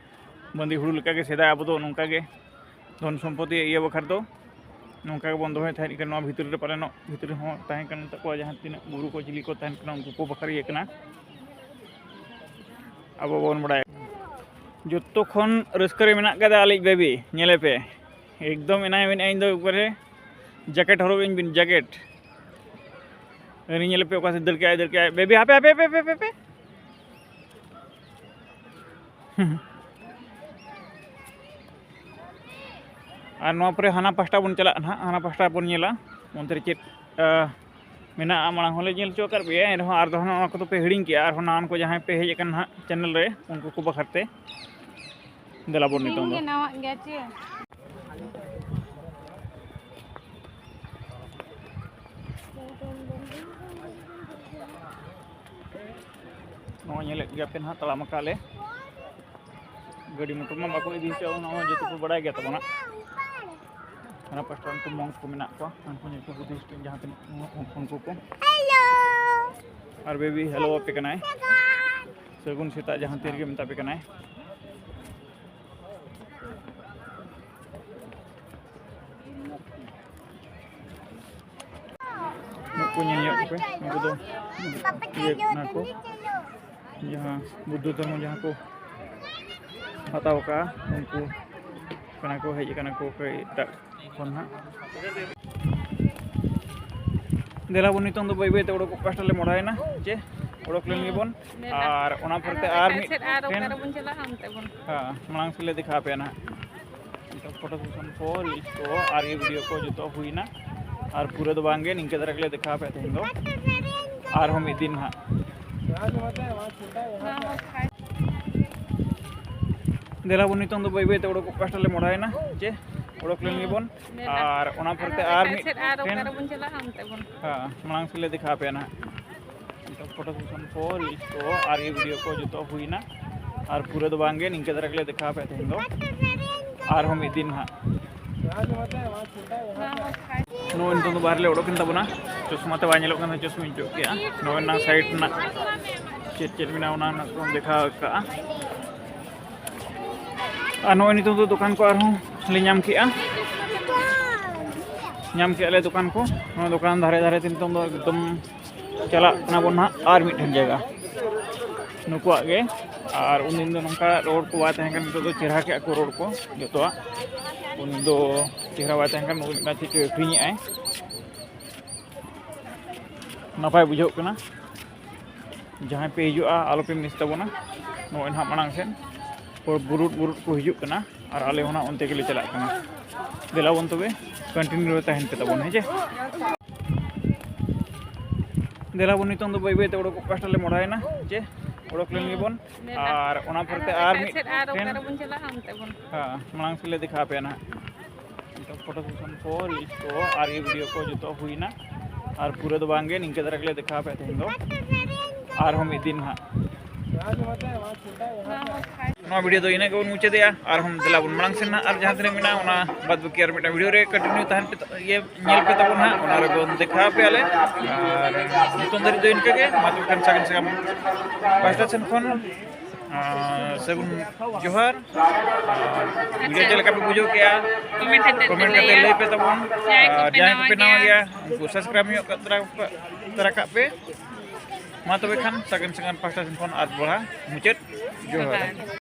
ᱵᱟᱸᱫᱤ ᱦᱩᱲᱩ ᱞᱮᱠᱟᱜᱮ ᱥᱮᱫᱟᱭ ᱟᱵᱚ ᱫᱚ ᱱᱚᱝᱠᱟ ᱜᱮ ᱫᱷᱚᱱ ᱥᱚᱢᱯᱚᱛᱤ ᱤᱭᱟᱹ ᱵᱟᱠᱷᱨᱟ ᱫᱚ ᱱᱚᱝᱠᱟ ᱜᱮᱵᱚᱱ ᱫᱚᱦᱚᱭ ᱛᱟᱦᱮᱸᱫ᱾ ᱱᱚᱣᱟ ᱵᱷᱤᱛᱨᱤ ᱨᱮ ᱯᱟᱞᱮᱱᱚᱜ ᱵᱷᱤᱛᱨᱤ ᱦᱚᱸ ᱛᱟᱦᱮᱸ ᱠᱟᱱ ᱛᱟᱠᱚᱣᱟ, ᱡᱟᱦᱟᱸ ᱛᱤᱱᱟᱹᱜ ᱜᱩᱨᱩ ᱠᱚ ᱪᱤᱞᱤ ᱠᱚ ᱛᱟᱦᱮᱸ ᱠᱟᱱᱟ, ᱩᱱᱠᱩ ᱠᱚ ᱵᱟᱠᱷᱨᱟ ᱤᱭᱟᱹ ᱠᱟᱱᱟ᱾ ᱟᱵᱚ ᱵᱚᱱ ᱵᱟᱲᱟᱭᱟ ᱡᱚᱛᱚ ᱠᱷᱚᱱ ᱨᱟᱹᱥᱠᱟᱹ ᱨᱮ ᱢᱮᱱᱟᱜ ᱠᱟᱫᱟ ᱟᱞᱮᱭᱤᱡ ᱵᱮᱵᱤ, ᱧᱮᱞᱮ ᱯᱮ᱾ ᱮᱠᱫᱚᱢ ᱮᱱᱟᱭ ᱢᱮᱱᱮᱫᱼᱟ, ᱤᱧ ᱫᱚ ᱮᱠᱵᱟᱨᱮ ᱡᱮᱠᱮᱴ ᱦᱚᱨᱚᱜ ᱟᱹᱧ ᱵᱤᱱ, ᱡᱮᱠᱮᱴ᱾ ᱩᱱᱤ ᱧᱮᱞᱮ ᱯᱮ ᱚᱠᱟ ᱥᱮᱫ ᱫᱟᱹᱲ ᱠᱮᱜᱼᱟᱭ, ᱫᱟᱹᱲ ᱠᱮᱜᱼᱟᱭ᱾ ᱵᱮᱵᱤ, ᱦᱟᱯᱮ, ᱦᱟᱯᱮ, ᱦᱟᱯᱮ, ᱦᱟᱯᱮ, ᱦᱟᱯᱮ᱾ ᱟᱨ ᱱᱚᱣᱟ ᱯᱚᱨᱮ ᱦᱟᱱᱟ ᱯᱟᱥᱴᱟ ᱵᱚᱱ ᱪᱟᱞᱟᱜᱼᱟ ᱱᱟᱦᱟᱜ, ᱦᱟᱱᱟ ᱯᱟᱥᱴᱟ ᱵᱚᱱ ᱧᱮᱞᱟ ᱚᱱᱛᱮ ᱨᱮ ᱪᱮᱫ, ᱟ, ᱢᱮᱱᱟᱜᱼᱟ᱾ ᱢᱟᱲᱟᱝ ᱦᱚᱸᱞᱮ ᱧᱮᱞ ᱦᱚᱪᱚ ᱟᱠᱟᱫ ᱯᱮᱭᱟ, ᱮᱱᱨᱮᱦᱚᱸ ᱟᱨ ᱫᱚ ᱱᱚᱣᱟ ᱠᱚᱫᱚ ᱯᱮ ᱦᱤᱲᱤᱧ ᱠᱮᱜᱼᱟ᱾ ᱟᱨᱦᱚᱸ ᱱᱟᱣᱟᱱ ᱠᱚ ᱡᱟᱦᱟᱸᱭ ᱯᱮ ᱦᱮᱡ ᱟᱠᱟᱱᱟ ᱱᱟᱦᱟᱜ ᱪᱮᱱᱮᱞ ᱨᱮ, ᱩᱱᱠᱩ ᱠᱚ ᱵᱟᱠᱷᱨᱟ ᱛᱮ ᱫᱮᱞᱟ ᱵᱚᱱ ᱱᱤᱛᱚᱝ ᱫᱚ᱾ ᱱᱟᱣᱟᱜ ᱜᱮᱭᱟ ᱪᱮ? ᱱᱚᱜᱼᱚᱭ ᱧᱮᱞᱮᱫ ᱜᱮᱭᱟ ᱯᱮ ᱱᱟᱦᱟᱜ, ᱛᱟᱲᱟᱢ ᱟᱠᱟᱫ ᱞᱮ᱾ ᱜᱟᱹᱰᱤ ᱢᱚᱴᱚᱨ ᱢᱟ ᱵᱟᱠᱚ ᱤᱫᱤ ᱦᱚᱪᱚᱣᱟᱜᱼᱟ, ᱚᱱᱟ ᱦᱚᱸ ᱡᱚᱛᱚ ᱠᱚ ᱵᱟᱲᱟᱭ ᱜᱮᱭᱟ ᱛᱟᱵᱚᱱᱟ᱾ ᱦᱟᱱᱟ ᱯᱟᱥᱴᱟ ᱩᱱᱠᱩ ᱢᱚᱝᱠ ᱠᱚ ᱢᱮᱱᱟᱜ ᱠᱚᱣᱟ, ᱩᱱᱠᱩ ᱧᱮᱞ ᱠᱚ ᱵᱩᱫᱷᱤᱥᱴ ᱡᱟᱦᱟᱸ ᱛᱤᱱᱟᱹᱜ ᱩᱱᱠᱩ ᱠᱚ᱾ ᱟᱨ ᱵᱮᱵᱤ ᱦᱮᱞᱳ ᱟᱯᱮ ᱠᱟᱱᱟᱭ, ᱥᱟᱹᱜᱩᱱ ᱥᱮᱛᱟᱜ ᱡᱟᱦᱟᱸ ᱛᱤ ᱨᱮᱜᱮ ᱢᱮᱛᱟ ᱯᱮ ᱠᱟᱱᱟᱭ᱾ ᱱᱩᱠᱩ ᱧᱮᱞ ᱧᱚᱜ ᱠᱚᱯᱮ, ᱱᱩᱠᱩ ᱫᱚ ᱤᱭᱟᱹ ᱠᱟᱱᱟ ᱠᱚ, ᱡᱟᱦᱟᱸ ᱵᱩᱫᱽᱫᱷᱚ ᱫᱷᱚᱨᱢᱚ ᱡᱟᱦᱟᱸ ᱠᱚ ᱦᱟᱛᱟᱣ ᱠᱟᱜᱼᱟ, ᱩᱱᱠᱩ ᱠᱟᱱᱟ ᱠᱚ, ᱦᱮᱡ ᱟᱠᱟᱱᱟ ᱠᱚ ᱚᱠᱚᱭ ᱮᱴᱟᱜ ᱠᱷᱚᱱ ᱦᱟᱸᱜ᱾ ᱫᱮᱞᱟ ᱵᱚᱱ, ᱱᱤᱛᱚᱝ ᱫᱚ ᱵᱟᱹᱭ ᱵᱟᱹᱭ ᱛᱮ ᱚᱰᱚᱠᱚᱜ ᱯᱟᱥᱴᱟ ᱞᱮ ᱢᱚᱦᱰᱟᱭᱮᱱᱟ, ᱪᱮ ᱚᱰᱚᱠ ᱞᱮᱱ ᱜᱮᱵᱚᱱ᱾ ᱢᱮᱞᱟ᱾ ᱟᱨ ᱚᱱᱟ ᱯᱚᱨᱮ ᱟᱨ ᱛᱮ ᱟᱨ ᱚᱠᱟ ᱢᱤᱫ ᱥᱮᱫ, ᱟᱨ ᱴᱷᱮᱱ, ᱚᱠᱟ ᱨᱮᱵᱚᱱ ᱪᱟᱞᱟᱜᱼᱟ ᱚᱱᱛᱮ ᱵᱚᱱ᱾ ᱦᱮᱸ, ᱢᱟᱲᱟᱝ ᱥᱮᱫ ᱞᱮ ᱫᱮᱠᱷᱟᱣ ᱟᱯᱮᱭᱟ ᱱᱟᱦᱟᱜ᱾ ᱱᱤᱛᱚᱜ ᱯᱷᱳᱴᱳ ᱥᱮᱥᱚᱱ ᱠᱚ, ᱨᱤᱞᱥ ᱠᱚ ᱟᱨ ᱤᱭᱟᱹ ᱵᱷᱤᱰᱤᱭᱳ ᱠᱚ ᱡᱚᱛᱚ ᱦᱩᱭᱱᱟ᱾ ᱟᱨ ᱯᱩᱨᱟᱹ ᱫᱚ ᱵᱟᱝ ᱜᱮ, ᱱᱤᱝᱠᱟᱹ ᱫᱷᱟᱨᱟ ᱜᱮᱞᱮ ᱫᱮᱠᱷᱟᱣ ᱟᱯᱮᱭᱟ ᱛᱮᱦᱮᱧ ᱫᱚ᱾ ᱟᱨᱦᱚᱸ ᱢᱤᱫ ᱫᱤᱱ ᱦᱟᱸᱜ᱾ ᱫᱮᱞᱟ ᱵᱚᱱ, ᱱᱤᱛᱚᱝ ᱫᱚ ᱵᱟᱹᱭ ᱵᱟᱹᱭ ᱛᱮ ᱚᱰᱚᱠᱚᱜ ᱯᱟᱥᱴᱟ ᱞᱮ ᱢᱚᱦᱰᱟᱭᱮᱱᱟ, ᱪᱮ ᱚᱰᱚᱠ ᱞᱮᱱ ᱜᱮᱵᱚᱱ᱾ ᱢᱮᱞᱟ᱾ ᱟᱨ ᱚᱱᱟ ᱯᱚᱨᱮ ᱛᱮ ᱟᱨ ᱟᱨ ᱚᱠᱟ ᱢᱤᱫ ᱥᱮᱫ, ᱟᱨ ᱚᱠᱟ ᱴᱷᱮᱱ, ᱨᱮᱵᱚᱱ ᱪᱟᱞᱟᱜᱼᱟ ᱚᱱᱛᱮ ᱵᱚᱱ᱾ ᱦᱮᱸ, ᱢᱟᱲᱟᱝ ᱥᱮᱫ ᱞᱮ ᱫᱮᱠᱷᱟᱣ ᱟᱯᱮᱭᱟ ᱱᱟᱦᱟᱜ᱾ ᱱᱤᱛᱚᱜ ᱯᱷᱳᱴᱳ ᱥᱮᱥᱚᱱ ᱠᱚ, ᱨᱤᱞᱥ ᱠᱚ ᱟᱨ ᱤᱭᱟᱹ ᱵᱷᱤᱰᱤᱭᱳ ᱠᱚ ᱡᱚᱛᱚ ᱦᱩᱭᱱᱟ᱾ ᱟᱨ ᱯᱩᱨᱟᱹ ᱫᱚ ᱵᱟᱝ ᱜᱮ, ᱱᱤᱝᱠᱟᱹ ᱫᱷᱟᱨᱟ ᱜᱮᱞᱮ ᱫᱮᱠᱷᱟᱣ ᱟᱯᱮᱭᱟ ᱛᱮᱦᱮᱧ ᱫᱚ᱾ ᱟᱨᱦᱚᱸ ᱢᱤᱫ ᱫᱤᱱ ᱦᱟᱸᱜ᱾ ᱱᱚᱜᱼᱚᱭ ᱱᱤᱛᱚᱝ ᱫᱚ ᱵᱟᱦᱨᱮ ᱞᱮ ᱚᱰᱚᱠ ᱮᱱ ᱛᱟᱵᱚᱱᱟ᱾ ᱪᱚᱥᱢᱟ ᱛᱮ ᱵᱟᱭ ᱧᱮᱞᱚᱜ ᱠᱟᱱ ᱛᱟᱦᱮᱸ, ᱪᱚᱥᱢᱟᱧ ᱚᱪᱚᱜ ᱠᱮᱜᱼᱟ᱾ ᱱᱚᱜᱼᱚᱭ ᱱᱟ ᱥᱟᱭᱤᱰ ᱨᱮᱱᱟᱜ ᱪᱮᱫ ᱪᱮᱫ ᱢᱮᱱᱟᱜᱼᱟ, ᱚᱱᱟ ᱨᱮᱱᱟᱜ ᱠᱚ ᱫᱮᱠᱷᱟᱣ ᱠᱟᱜᱼᱟ᱾ ᱟᱨ ᱱᱚᱜᱼᱚᱭ ᱱᱤᱛᱚᱝ ᱫᱚ ᱫᱚᱠᱟᱱ ᱠᱚ ᱟᱨᱦᱚᱸ ᱞᱮ ᱧᱟᱢ ᱠᱮᱜᱼᱟ᱾ ᱧᱟᱢ ᱠᱮᱜᱼᱟ ᱞᱮ ᱫᱚᱠᱟᱱ ᱠᱚ᱾ ᱱᱚᱣᱟ ᱫᱚᱠᱟᱱ ᱫᱷᱟᱨᱮ ᱫᱷᱟᱨᱮ ᱛᱮ ᱱᱤᱛᱚᱝ ᱫᱚ ᱮᱠᱫᱚᱢ ᱪᱟᱞᱟᱜ ᱠᱟᱱᱟ ᱵᱚᱱ ᱱᱟᱦᱟᱜ ᱟᱨ ᱢᱤᱫᱴᱮᱱ ᱡᱟᱭᱜᱟ ᱱᱩᱠᱩᱣᱟᱜ ᱜᱮ᱾ ᱟᱨ ᱩᱱᱫᱤᱱ ᱫᱚ ᱱᱚᱝᱠᱟ ᱨᱳᱰ ᱠᱚ ᱵᱟᱭ ᱛᱟᱦᱮᱸ ᱠᱟᱱᱟ, ᱱᱤᱛᱚᱜ ᱫᱚ ᱪᱮᱦᱨᱟ ᱠᱮᱜᱼᱟ ᱠᱚ ᱨᱳᱰ ᱠᱚ ᱡᱚᱛᱚᱣᱟᱜ᱾ ᱩᱱᱫᱤᱱ ᱫᱚ ᱪᱮᱦᱨᱟ ᱵᱟᱭ ᱛᱟᱦᱮᱸ ᱠᱟᱱᱟ, ᱩᱱ ᱢᱤᱫᱴᱟᱝ ᱪᱮᱫ ᱪᱚᱭ ᱟᱹᱠᱷᱨᱤᱧᱮᱜᱼᱟᱭ᱾ ᱱᱟᱯᱟᱭ ᱵᱩᱡᱷᱟᱹᱜ ᱠᱟᱱᱟ᱾ ᱡᱟᱦᱟᱸᱭ ᱯᱮ ᱦᱤᱡᱩᱜᱼᱟ, ᱟᱞᱚᱯᱮ ᱢᱤᱥ ᱛᱟᱵᱚᱱᱟ᱾ ᱱᱚᱜᱼᱚᱭ ᱱᱟᱦᱟᱜ ᱢᱟᱲᱟᱝ ᱥᱮᱫ ᱦᱚᱲ ᱵᱩᱨᱩᱫ ᱵᱩᱨᱩᱫ ᱠᱚ ᱦᱤᱡᱩᱜ ᱠᱟᱱᱟ ᱟᱨ ᱟᱞᱮ ᱦᱚᱸ ᱱᱟᱦᱟᱜ ᱚᱱᱛᱮ ᱜᱮᱞᱮ ᱪᱟᱞᱟᱜ ᱠᱟᱱᱟ᱾ ᱫᱮᱞᱟ ᱵᱚᱱ ᱛᱚᱵᱮ, ᱠᱚᱱᱴᱤᱱᱤᱭᱩ ᱨᱮ ᱛᱟᱦᱮᱱ ᱯᱮ ᱛᱟᱵᱚᱱ, ᱦᱮᱸ ᱪᱮ? ᱫᱮᱞᱟ ᱵᱚᱱ, ᱱᱤᱛᱚᱝ ᱫᱚ ᱵᱟᱹᱭ ᱵᱟᱹᱭ ᱛᱮ ᱚᱰᱚᱠᱚᱜ ᱯᱟᱥᱴᱟ ᱞᱮ ᱢᱚᱦᱰᱟᱭᱮᱱᱟ, ᱪᱮ ᱚᱰᱚᱠ ᱞᱮᱱ ᱜᱮᱵᱚᱱ᱾ ᱢᱮᱞᱟ᱾ ᱟᱨ ᱚᱱᱟ ᱯᱚᱨᱮ ᱛᱮ ᱟᱨ ᱟᱨ ᱚᱠᱟ ᱢᱤᱫ ᱥᱮᱫ, ᱟᱨ ᱚᱠᱟ ᱴᱷᱮᱱ, ᱨᱮᱵᱚᱱ ᱪᱟᱞᱟᱜᱼᱟ ᱚᱱᱛᱮ ᱵᱚᱱ᱾ ᱦᱮᱸ, ᱢᱟᱲᱟᱝ ᱥᱮᱫ ᱞᱮ ᱫᱮᱠᱷᱟᱣ ᱟᱯᱮᱭᱟ ᱱᱟᱦᱟᱜ᱾ ᱱᱤᱛᱚᱜ ᱯᱷᱳᱴᱳ ᱥᱮᱥᱚᱱ ᱠᱚ, ᱨᱤᱞᱥ ᱠᱚ ᱟᱨ ᱤᱭᱟᱹ ᱵᱷᱤᱰᱤᱭᱳ ᱠᱚ ᱡᱚᱛᱚ ᱦᱩᱭᱱᱟ᱾ ᱟᱨ ᱯᱩᱨᱟᱹ ᱫᱚ ᱵᱟᱝ ᱜᱮ, ᱱᱤᱝᱠᱟᱹ ᱫᱷᱟᱨᱟ ᱜᱮᱞᱮ ᱫᱮᱠᱷᱟᱣ ᱟᱯᱮᱭᱟ ᱛᱮᱦᱮᱧ ᱫᱚ᱾ ᱟᱨᱦᱚᱸ ᱢᱤᱫ ᱫᱤᱱ ᱦᱟᱸᱜ᱾ ᱱᱚᱣᱟ ᱵᱷᱤᱰᱤᱭᱳ ᱫᱚ ᱤᱱᱟᱹᱜ ᱜᱮᱵᱚᱱ ᱢᱩᱪᱟᱹᱫᱮᱜᱼᱟ᱾ ᱟᱨᱦᱚᱸ ᱫᱮᱞᱟ ᱵᱚᱱ ᱢᱟᱲᱟᱝ ᱥᱮᱱ ᱱᱟᱦᱟᱜ, ᱟᱨ ᱡᱟᱦᱟᱸ ᱛᱤᱱᱟᱹᱜ ᱢᱮᱱᱟᱜᱼᱟ ᱚᱱᱟ ᱵᱟᱫ ᱵᱟᱹᱠᱤ ᱟᱨ ᱢᱤᱫᱴᱟᱝ ᱵᱷᱤᱰᱤᱭᱳ ᱨᱮ ᱠᱚᱱᱴᱤᱱᱤᱭᱩ ᱛᱟᱦᱮᱱ ᱯᱮ, ᱤᱭᱟᱹ ᱧᱮᱞ ᱯᱮ ᱛᱟᱵᱚᱱ ᱱᱟᱦᱟᱜ, ᱚᱱᱟ ᱨᱮᱵᱚᱱ ᱫᱮᱠᱷᱟᱣ ᱟᱯᱮᱭᱟᱞᱮ᱾ ᱟᱨ ᱱᱤᱛᱚᱝ ᱫᱷᱟᱹᱨᱤᱡ ᱫᱚ ᱤᱱᱠᱟᱹ ᱜᱮ᱾ ᱢᱟ ᱛᱚᱵᱮ ᱠᱷᱟᱱ ᱥᱟᱹᱜᱩᱱ ᱥᱟᱠᱟᱢ ᱯᱟᱦᱴᱟ ᱥᱮᱱ ᱠᱷᱚᱱ ᱟᱨ ᱥᱟᱹᱜᱩᱱ ᱡᱚᱦᱟᱨ᱾ ᱟᱨ ᱵᱷᱤᱰᱤᱭᱳ ᱪᱮᱫ ᱞᱮᱠᱟ ᱯᱮ ᱵᱩᱡᱷᱟᱹᱣ ᱠᱮᱜᱼᱟ? ᱠᱚᱢᱮᱱᱴ ᱠᱟᱛᱮ ᱠᱚᱢᱮᱱᱴ ᱯᱮ ᱠᱟᱛᱮ ᱞᱟᱹᱭᱟ᱾ ᱞᱟᱹᱭ ᱯᱮ ᱛᱟᱵᱚᱱ᱾ ᱡᱟᱦᱟᱸᱭ ᱠᱚ ᱟᱨ ᱯᱮ ᱡᱟᱦᱟᱸᱭ ᱱᱟᱣᱟ ᱠᱚᱯᱮ ᱱᱟᱣᱟ ᱜᱮᱭᱟ᱾ ᱜᱮᱭᱟ ᱩᱱᱠᱩ ᱥᱟᱵᱥᱠᱨᱟᱭᱤᱵ ᱧᱚᱜ ᱠᱟᱜ ᱛᱚᱨᱟ ᱛᱚᱨᱟ ᱠᱟᱜ ᱯᱮ᱾ ᱢᱟ ᱛᱚᱵᱮ ᱠᱷᱟᱱ ᱥᱟᱹᱜᱩᱱ ᱥᱟᱹᱜᱩᱱ ᱯᱟᱦᱴᱟ ᱥᱮᱱ ᱠᱷᱚᱱ ᱟᱨ ᱫᱚᱦᱲᱟ ᱢᱩᱪᱟᱹᱫ ᱡᱚᱦᱟᱨ᱾ ᱡᱚᱦᱟᱨ᱾